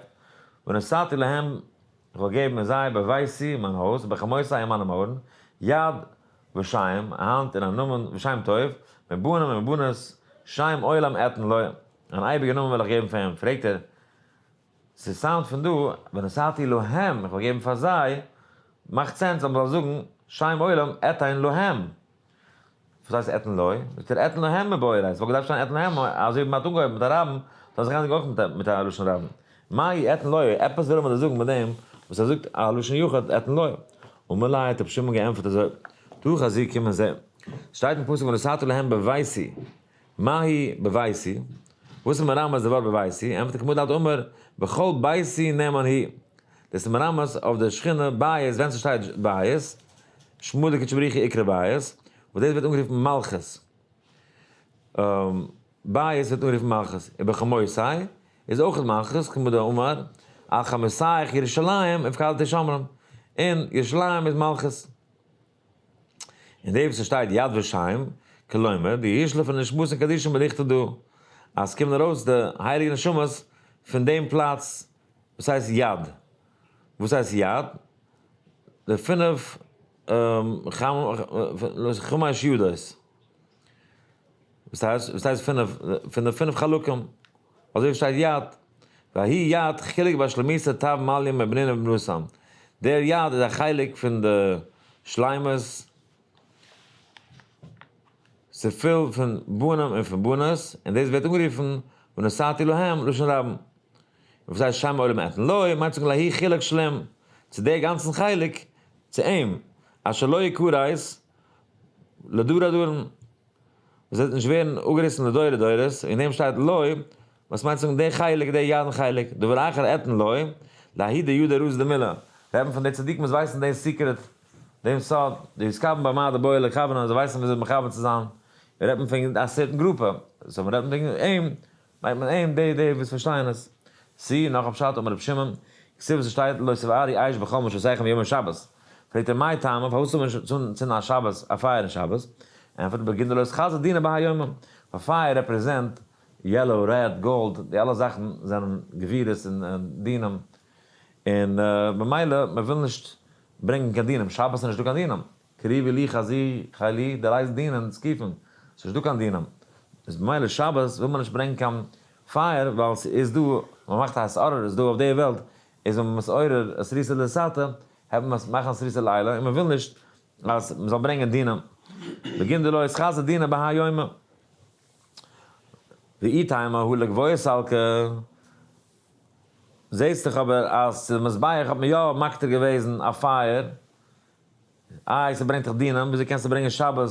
ונתתי להם, איך וועל געבן אין זיי בביתי אין מיין הויז, ובחומותי אין מיינע מויערן, יד ושם, א האנט און א נאמען, ושם טוב, מבנים ומבנות, שם עולם אתן לו, אן אייביגע נאמען וועל איך געבן פאר אים, פרעגט ער, ס' sound פון דא, ונתתי להם, איך וועל געבן פאר זיי, מאכט sense אז מ'זאל זאגן, שם עולם אתן להם. וואס הייסט אתן לו? זאגט ער אתן להם מבעיר, עס וואלט געדארפט שטיין אתן להם, אזוי ווי מ'האט אנגעהויבן מיט א רבים, זאל זיך ענדיגן אויך מיט א לשון רבים. מאי אתן לו, עפעס וויל ער מיר דא זאגן מיט דעם וואס ער זאגט א לשון יחיד אתן לו. אמר ליה האט רבי שמעון געענטפערט אזוי, תא חזי קום און זע, שטייט אין פסוק ונתתי להם בביתי, מאי בביתי? וואס איז מרמז די ווארט בביתי? ענטפערט כמדא דאמר בכל ביתי נאמן הוא. דאס איז מרמז אויף די שכינה בית, ווען ס'שטייט בית, שמא דקודשא בריך הוא איקרי בית, וואס דאס ווערט אנגערופן מלכות. בית ווערט אנגערופן מלכות. ובחומותי איז אויך מלכות, כמדא דאמר, על חומותיך ירושלים ופקדתי שומרון. און ירושלים איז מלכות. און די וואס ס'שטייט יד ושם, כלומר, די ישלה פון נשמות און קדישים באריכטעט דא, אז ס'קומען ארויס די הייליגע נשמות פון דעם פלאץ וואס הייסט יד. וואס הייסט יד? די פינף חמש ידות. וואס הייסט? וואס הייסט פינף? פון די פינף חלקים. אזוי ווי שטייט יד. וההיא יד חילק באשלמיתא תב מליא מבנין ובנוסם. דער יד איז א חלק פון די שלימות, ס'איז פול פון בנים און פון בנות, און דאס ווערט אנגערופן ונתתי להם לשון רבים. און וואס הייסט שם עולם אתן לו, מיינט זאגן לההיא חילק שלם, צו דער גאנצן חלק, צו אים, אשר לא יכרת לדור הדורים. וואס וועט נישט ווערן אפגעריסן לדורי דורות, אין דעם שטייט לא, וואס מיינט זאגן דער חלק, דער ידען חלק, דבר אחר אתן לא, לההיא דידע רזא דמילא, רעדט מען פון די צדיקים וואס ווייסן דעם secret, דעם סוד, די יתכוון במה דבעי לכוונה, זיי ווייסן וויאזוי מכוון צו זיין, רעדט מען פון א certain גרופע, so מען רעדט וועגן אים, מיינט מען אים, די די וואס פארשטייען עס. סי, נאך א פשט, אמר רבי שמעון, כתיב וואס עס שטייט לא תבערו אש בכל מושבותיכם ביום השבת. פרעגט ער מאי טעמא, פארוואס זאל מען נישט צינדן א שבת א פייער אין שבת? ענטפערט ער בגין דלא אתחזי דינא בהאי יומא, ווייל פייער represent yellow, red, gold, די אלע זאכן זענען גבורות און דינים, און במילא מען וויל נישט ברענגן קיין דינים, שבת איז נישטא קיין דינים, קריבי לי חזי חילי דלית דינין זקיפין, ס'נישט דא קיין דינים, איז במילא שבת וויל מען נישט ברענגן קיין פייער ווייל ס'איז דא, מען מאכט א התעוררות דא אויף די וועלט, איז מען מתעורר אתערותא דלתתא, העט מען מאכן אתערותא דלעילא, און מען וויל נישט אז מען זאל ברענגען דינים, בגין דלא אתחזי דינא בהאי יומא. ואי תימא הא לגבוה סלקא, זעהסט דאך אבער אז צו די מזבח האט מען יא מקטיר געוועזן א פייער, איי ס'ברענגט דאך דינים, וויאזוי קענסטו ברענגען שבת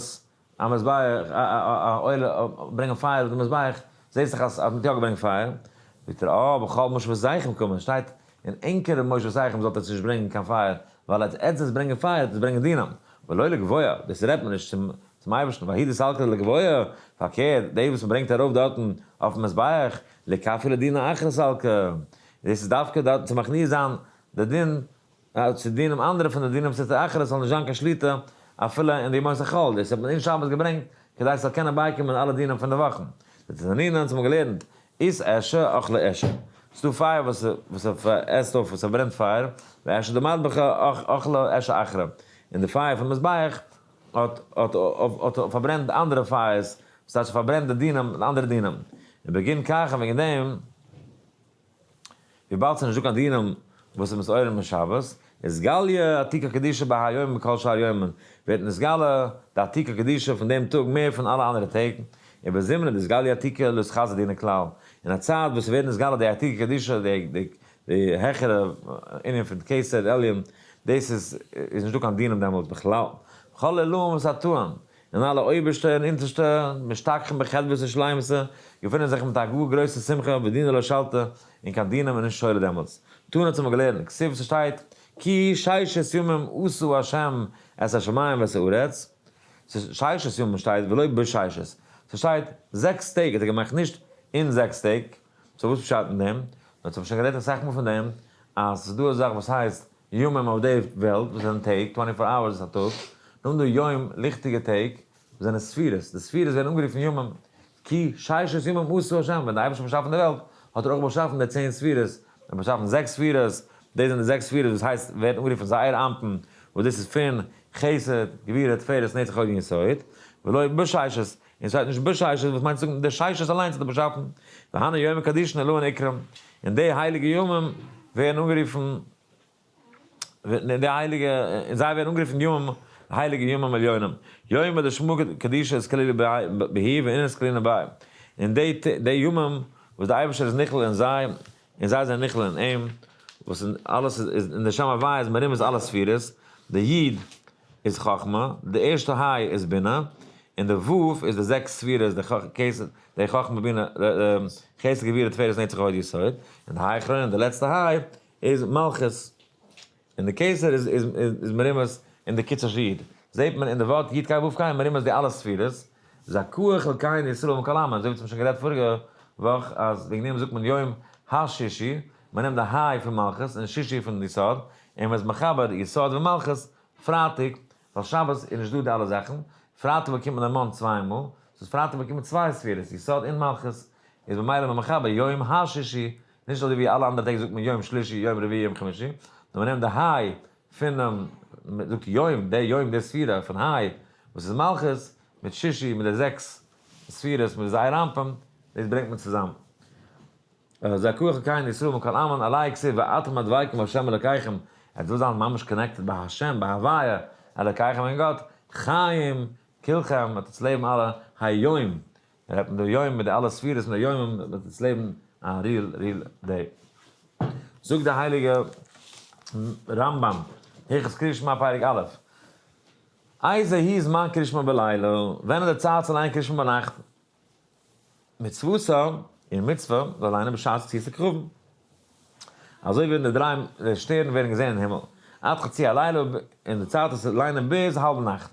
א מזבח, א עולה, ברענגען פייער אויף די מזבח, זעהסט דאך אז מ'האט יא געברענגט פייער, זאגט ער אה בכל מושבותיכם קאמר, שטייט אין ענקערע מושבותיכם זאלט עטס נישט ברענגען קיין פייער, ווייל עטס עטס ברענגען פייער עטס ברענגען דינים, ולא לגבוה, דאס רעדט מען נישט צום אייבערשטן, וההוא דסלקא לגבוה, פארקערט, די וואס מ'ברענגט ארויף דארטן אויפן מזבח, לאכפיא לדינא אחרא סלקא, דאס איז דווקא דארטן צו מכניע זיין די דין צו דינים אנדערע פון די דינים סטרא אחרא ס'זאל נישט זיין קיין שליטה אפילו אין די ימות החול, דאס האט מען אין שבת געברענגט כדי ס'זאל קענען בייקומען אלע דינים פון די וואכן. דתנינא אונז האבן געלערנט אית אשא אכלה אשא, ס'דא פייער וואס וואס עסט אויף וואס פארברענט פייער, ואשא דמטבחא אכלה אשא אחרא, און די פייער פון מזבח האט האט האט פארברענט אנדערע פייערס, וואס טייטש פארברענט די דינים די אנדערע דינים, ובגין כך און וועגן דעם. וויבאלד ס'איז נישטא קיין דינים וואס איז מתעורר אין שבת, איז גליא עתיקא קדישא בהאי יומא מכל שאר יומין, ווערט נתגלה די עתיקא קדישא פון דעם טאג מער פון אלע אנדערע טעג, ובזמנא דאתגליא עתיקא לא אתחזי דינא כלל, אין א צייט וואס ס'ווערט נתגלה די עתיקא קדישא, די העכערע ענין פון כתר עליון, דאס איז איז נישטא קיין דינים דעמאלטס בכלל, כל עילאין ותתאין, און אלע אויבערשטע און אונטערשטע, משתכחין בחדוותא ושלימותא, געפונען זיך מיט א גאר גרויסע שמחה, ודינא לא שלטא, און קיין דינים איז נישט שולט דעמאלטס. תנא האט מען געלערנט, כתיב ס'שטייט, כי ששת ימים עשה ה' את השמים ואת הארץ, ס'איז ששת ימים שטייט ולא בששת, ס'שטייט זעקס טעג האט ער געמאכט נישט אין זעקס טעג, so וואס פשט אין דעם? מ'האט זיך שוין גערעדט אסאך מאל פון דעם אז ס'איז דא א זאך וואס הייסט ימים אויף די וועלט וואס זענען טעג, twenty four hours איז א טאג, נאכדעם דא יום ליכטיגע טעג וואס זענען ספירות, די ספירות ווערן אנגערופן ימים, כי ששת ימים עשה השם, ווען די אייבערשטער האט באשאפן די וועלט האט ער אויך באשאפן די צען ספירות, ער האט באשאפן זעקס ספירות, דאס זענען די זעקס ספירות וואס הייסט ווערט אנגערופן זעיר אנפין, וואס דאס איז פון חסד, גבורה, תפארת, נצח הוד און יסוד, ולא בששת, און ס'שטייט נישט בששת וואס מיינט צו זאגן די ששת אליינס האט ער באשאפן, והני יומי קדישין אלהין איקרון, און די הייליגע ימים ווערן אנגערופן, די הייליגע, און זיי ווערן אנגערופן ימים, הייליגע ימים עליונים, יומא דשמא קדישא אתכלילא בהו ואינון אתכלינן ביה, און די די ימים וואס די אייבערשטער איז נכלל אין זיי, און זיי זענען נכלל אין אים, וואס אין אלעס איז אין די שם הוויה איז מרומז אלע ספירות, די י' איז חכמה, די ערשטע ה' איז בינה, און די ו' איז די זעקס ספירות, די כסד, די חכמה בינה, חסד גבורה תפארת נצח הוד יסוד, און די ה' אחרונה, די לעצטע ה', איז מלכות. און די כתר איז איז מרומז אין די קיצור שי'. זעט מען אין די ווארט י' ק' ו' ק' מרומז די אלע ספירות. זכאה חלקינו ישראל מכל עמין, אזוי ווי מ'האט שוין גערעדט פאריגע וואך אז וועגן דעם זאגט מען יום השישי, מ'נעמט די ה' פון מלכות און שישי פון יסוד, און מ'איז מחבר יסוד ומלכות, פרייטאג, ווייל שבת איז נישט דא די אלע זאכן, פרייטאג באקומט מען די מן צוויי מאל, ס'איז פרייטאג באקומט מען צוויי ספירות, יסוד און מלכות, איז במילא מען מחבר יום השישי, נישט אזוי ווי אלע אנדערע טעג זאגט מען יום שלישי, יום רביעי, יום חמישי, נאר מען נעמט די היי פונעם, מען זאגט יום, די יום די ספירה פון היי וואס איז מלכות, מיט שישי מיט די זעקס ספירות מיט די זעיר אנפין, דאס ברענגט מען צוזאם. זכאה חלקינו ישראל מכל עמין עלי כתיב ואתם הדבקים בהשם אלקיכם, עס וויל זיין ממש connected ביי השם, ביי הוויה, אלקיכם און גאט, חיים כולכם, וועט עטס לעבן אלע היום, רעדט מען דא יום מיט די אלע ספירות מיט די ימים וועט עטס לעבן א real real day. זאגט די הייליגע רמב ם, הלכות קריאת שמע פרק א', איזה הוא זמן קריאת שמע בלילה, ווען איז די צייט צו ליינען קריאת שמע ביינאכט? מצותה, איר מצוה, זאל ליינען בשעת צאת הכוכבים. אזוי ווי ווען די דריי שטערן ווערן געזען אין הימל. עד חצי הלילה, אין די צייט עס ליינען ביז האלב נאכט.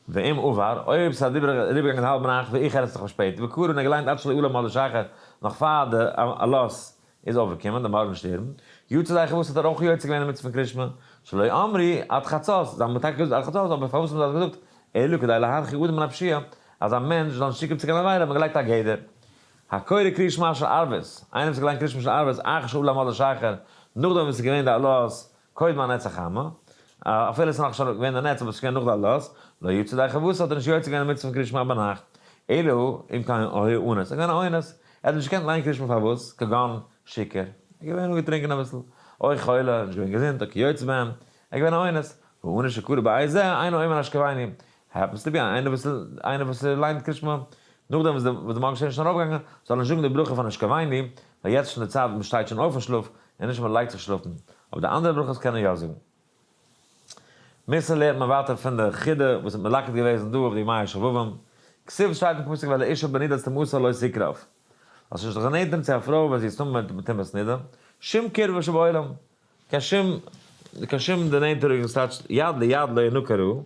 ואם עבר, אויב ס'איז אריבערגעגאנגען האלב נאכט, ואיחר עס איז נאך שפעט, וקרא און ער געליינט עד שלא עלה עמוד השחר, נאך פאר די עלות איז אויפגעקומען, די מארגן שטערן, יצא ידי חובתו האט ער אויך יוצא געווען די מצוה פון קריאת שמע, שלא אמרו עד חצות, זיי האבן טאקע געזאגט עד חצות, אבער פארוואס האבן זיי עס געזאגט, אלא כדי להרחיק אדם מן הפשיעה, אז א מענטש זאל נישט צוקומען צו קיין עבירה האט מען געלייגט א גדר. הקורא קריאת שמע של ערבית, איינער וואס האט געליינט קריאת שמע של ערבית אחר שעלה עמוד השחר, נאכדעם וואס עס איז געווען די עלות, קודם הנץ החמה, אפילו עס איז נאך נישט געווען די נץ אבער עס איז געווען נאך די עלות, לא יצא ידי חובתו האט ער נישט יוצא געווען די מצוה פון קריאת שמע ביינאכט, אלא אם כן היה אנוס, ער איז געווען א אונס, ער האט נישט געקענט ליינען קריאת שמע פארוואס? כגון שיכור, ער איז געווען אנגעטרינקען אביסל, או חולה, נישט געווען געזונט, או כיוצא בהם, ער איז געווען א אונס, והאנוס שקרא בעת זה, אינו אומר השכיבנו, happens to be איינער וואס איינער וואס ליינט קריאת שמע נאכדעם וואס די מארגן שטערן איז שוין ארויפגעגאנגען, זאל נישט זאגן די ברכה פון השכיבנו, ווייל יעצט איז שוין די צייט וואס מען שטייט שוין אויף פון שלאף, און נישט מען לייגט זיך שלאפן, אבער די אנדערע ברכות קען ער יא זאגן. מוסר לערנט מען ווייטער פון די חידה וואס האט מלקט געוועזן דא אויף די ימי השובבים, כתיב שטייט אין פסוק ואל האשה בנדת טומאתה לא תקרב, אז ס'נישט זיך דערנענטערן צו א פרוי ווען זי איז טמא מיט טומאת נידה, שום קירבה שבעולם, קיין שום קיין שום דערנענטערונג, ס'טייטש יד ליד לא ינקרו,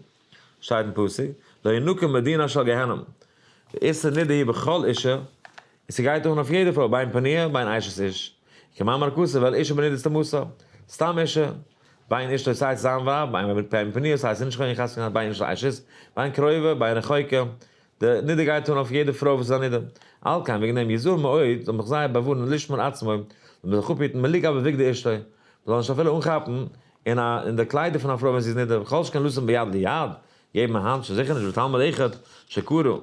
שטייט אין פסוק, לא ינקה מדינה של גיהנום, ואיסור נידה היא בכל אישה, און ס'גייט אן אויף יעדע פרוי, בין פנויה בין אשת איש, כמאמר הכתוב ואל אשה בנדת טומאתה, סתם אישה, בין אשתו סיי צו זיין ווייב, בין פנויה סיי ס'איז נישט קיין חתונה געהאט בין אשתו אשת, בין קרובה בין רחוקה, די נידה גייט אן אויף יעדע פרוי וואס איז א נידה. על כן וועגן דעם יזהר מאוד, זאל מען זיך זייער באווארענען לשמור עצמו, זאל מען זיך אפהיטן מליגע בבגדי אשתו, מען זאל נישט אפילו אנכאפן אין א אין די קליידער פון א פרוי ווען זי איז נידה, וכל שכן לשום ביד ליד, געבן א האנט שוין זיכער נישט, ותלמיד אחד שקרא,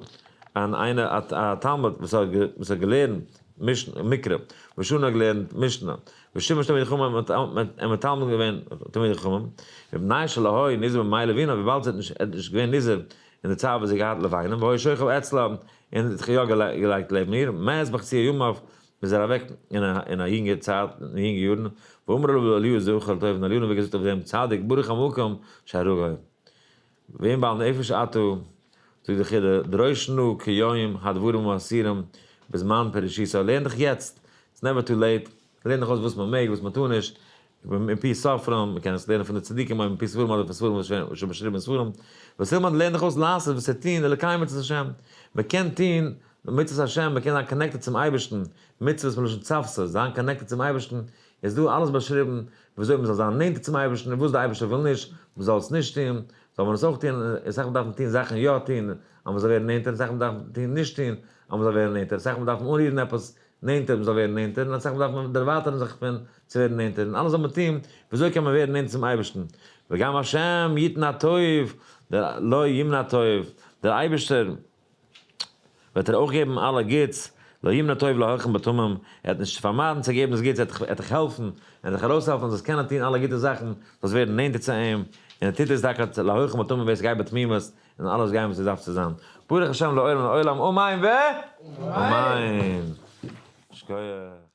און איינער א תלמיד וואס האט וואס האט געלערנט משנה מקרא, ושנה האט געלערנט משנה, ושימש תלמידי חכמים און מתלמיד געווען תלמידי חכמים, מפני שלא היה נזהר בימי לבינה, וויבאלד זי האט נישט נישט געווען נזהר אין די צייט וואס זי האט געהאט לבנים, והיה שוכב אצלה, און האט זיך יא געלייגט לעבן איר, מת בחצי ימיו, איז ער אוועק אין א יונגע צייט, אין יונגע יארן, ואמר לו אליהו זכור לטוב, און אליהו הנביא האט געזאגט אויף דעם צדיק, ברוך המקום שהרגו. ואם בעל נפש אתה, זאגט די חידא, דרוש נא כיום הדברים האסורים בזמן פרישותו, לערן דיך יעצט, it's never too late, לערן דיך אויס וואס מען מעג וואס מען טאר נישט. מפי סופרים, מ'קען עס לערנען פון די צדיקים אויב מפי ספרים אדער פון ספרים וואס שוין באשריבן אין ספרים, ותלמד לערן דיך אויס לעשות וואס צו טון ולקיים מצוות השם, מ'קען טון מצוות השם, מ'קען זיין connected צום אייבערשטן, מצוות מלשון צוותא, זיין connected צום אייבערשטן, איז דא אלעס באשריבן וויאזוי מ'זאל זיין נענטער צום אייבערשטן און וואס דער אייבערשטער וויל נישט, מ'זאל עס נישט טון, זאל מען עס אויך טון, אסאך מאל דארף מען טון זאכן יא טון אז מ'זאל ווערן נענטער, אסאך מאל דארף מען טון נישט טון אז מ'זאל ווערן נענטער, אסאך מאל דארף מען אנרירן עפעס נענטער מ'זאל ווערן נענטער, און אסאך מאל דארף מען דערווייטערן זיך פון צו ווערן נענטער, און אלעס זאל מען טון, וויאזוי קען מען ווערן נענטער צום אייבערשטן? וגם השם יתן הטוב, דער לא ימנע טוב, דער אייבערשטער וועט דיר אויך געבן אלע גוטס, לא ימנע טוב להולכים בתמים, ער וועט נישט פארמיידן צו געבן דאס גוטס, ער וועט דיך העלפן, ער וועט דיך ארויסהעלפן זאלסט קענען טון אלע גוטע זאכן, זאלסט ווערן נענטער צו אים, און ער טוט עס דוקא להולכים בתמים ווער עס גייט בתמימות, און אלעס גייען וואס עס דארף צו זיין. ברוך השם לעולם לעולם אמן ו אמן! שכוח.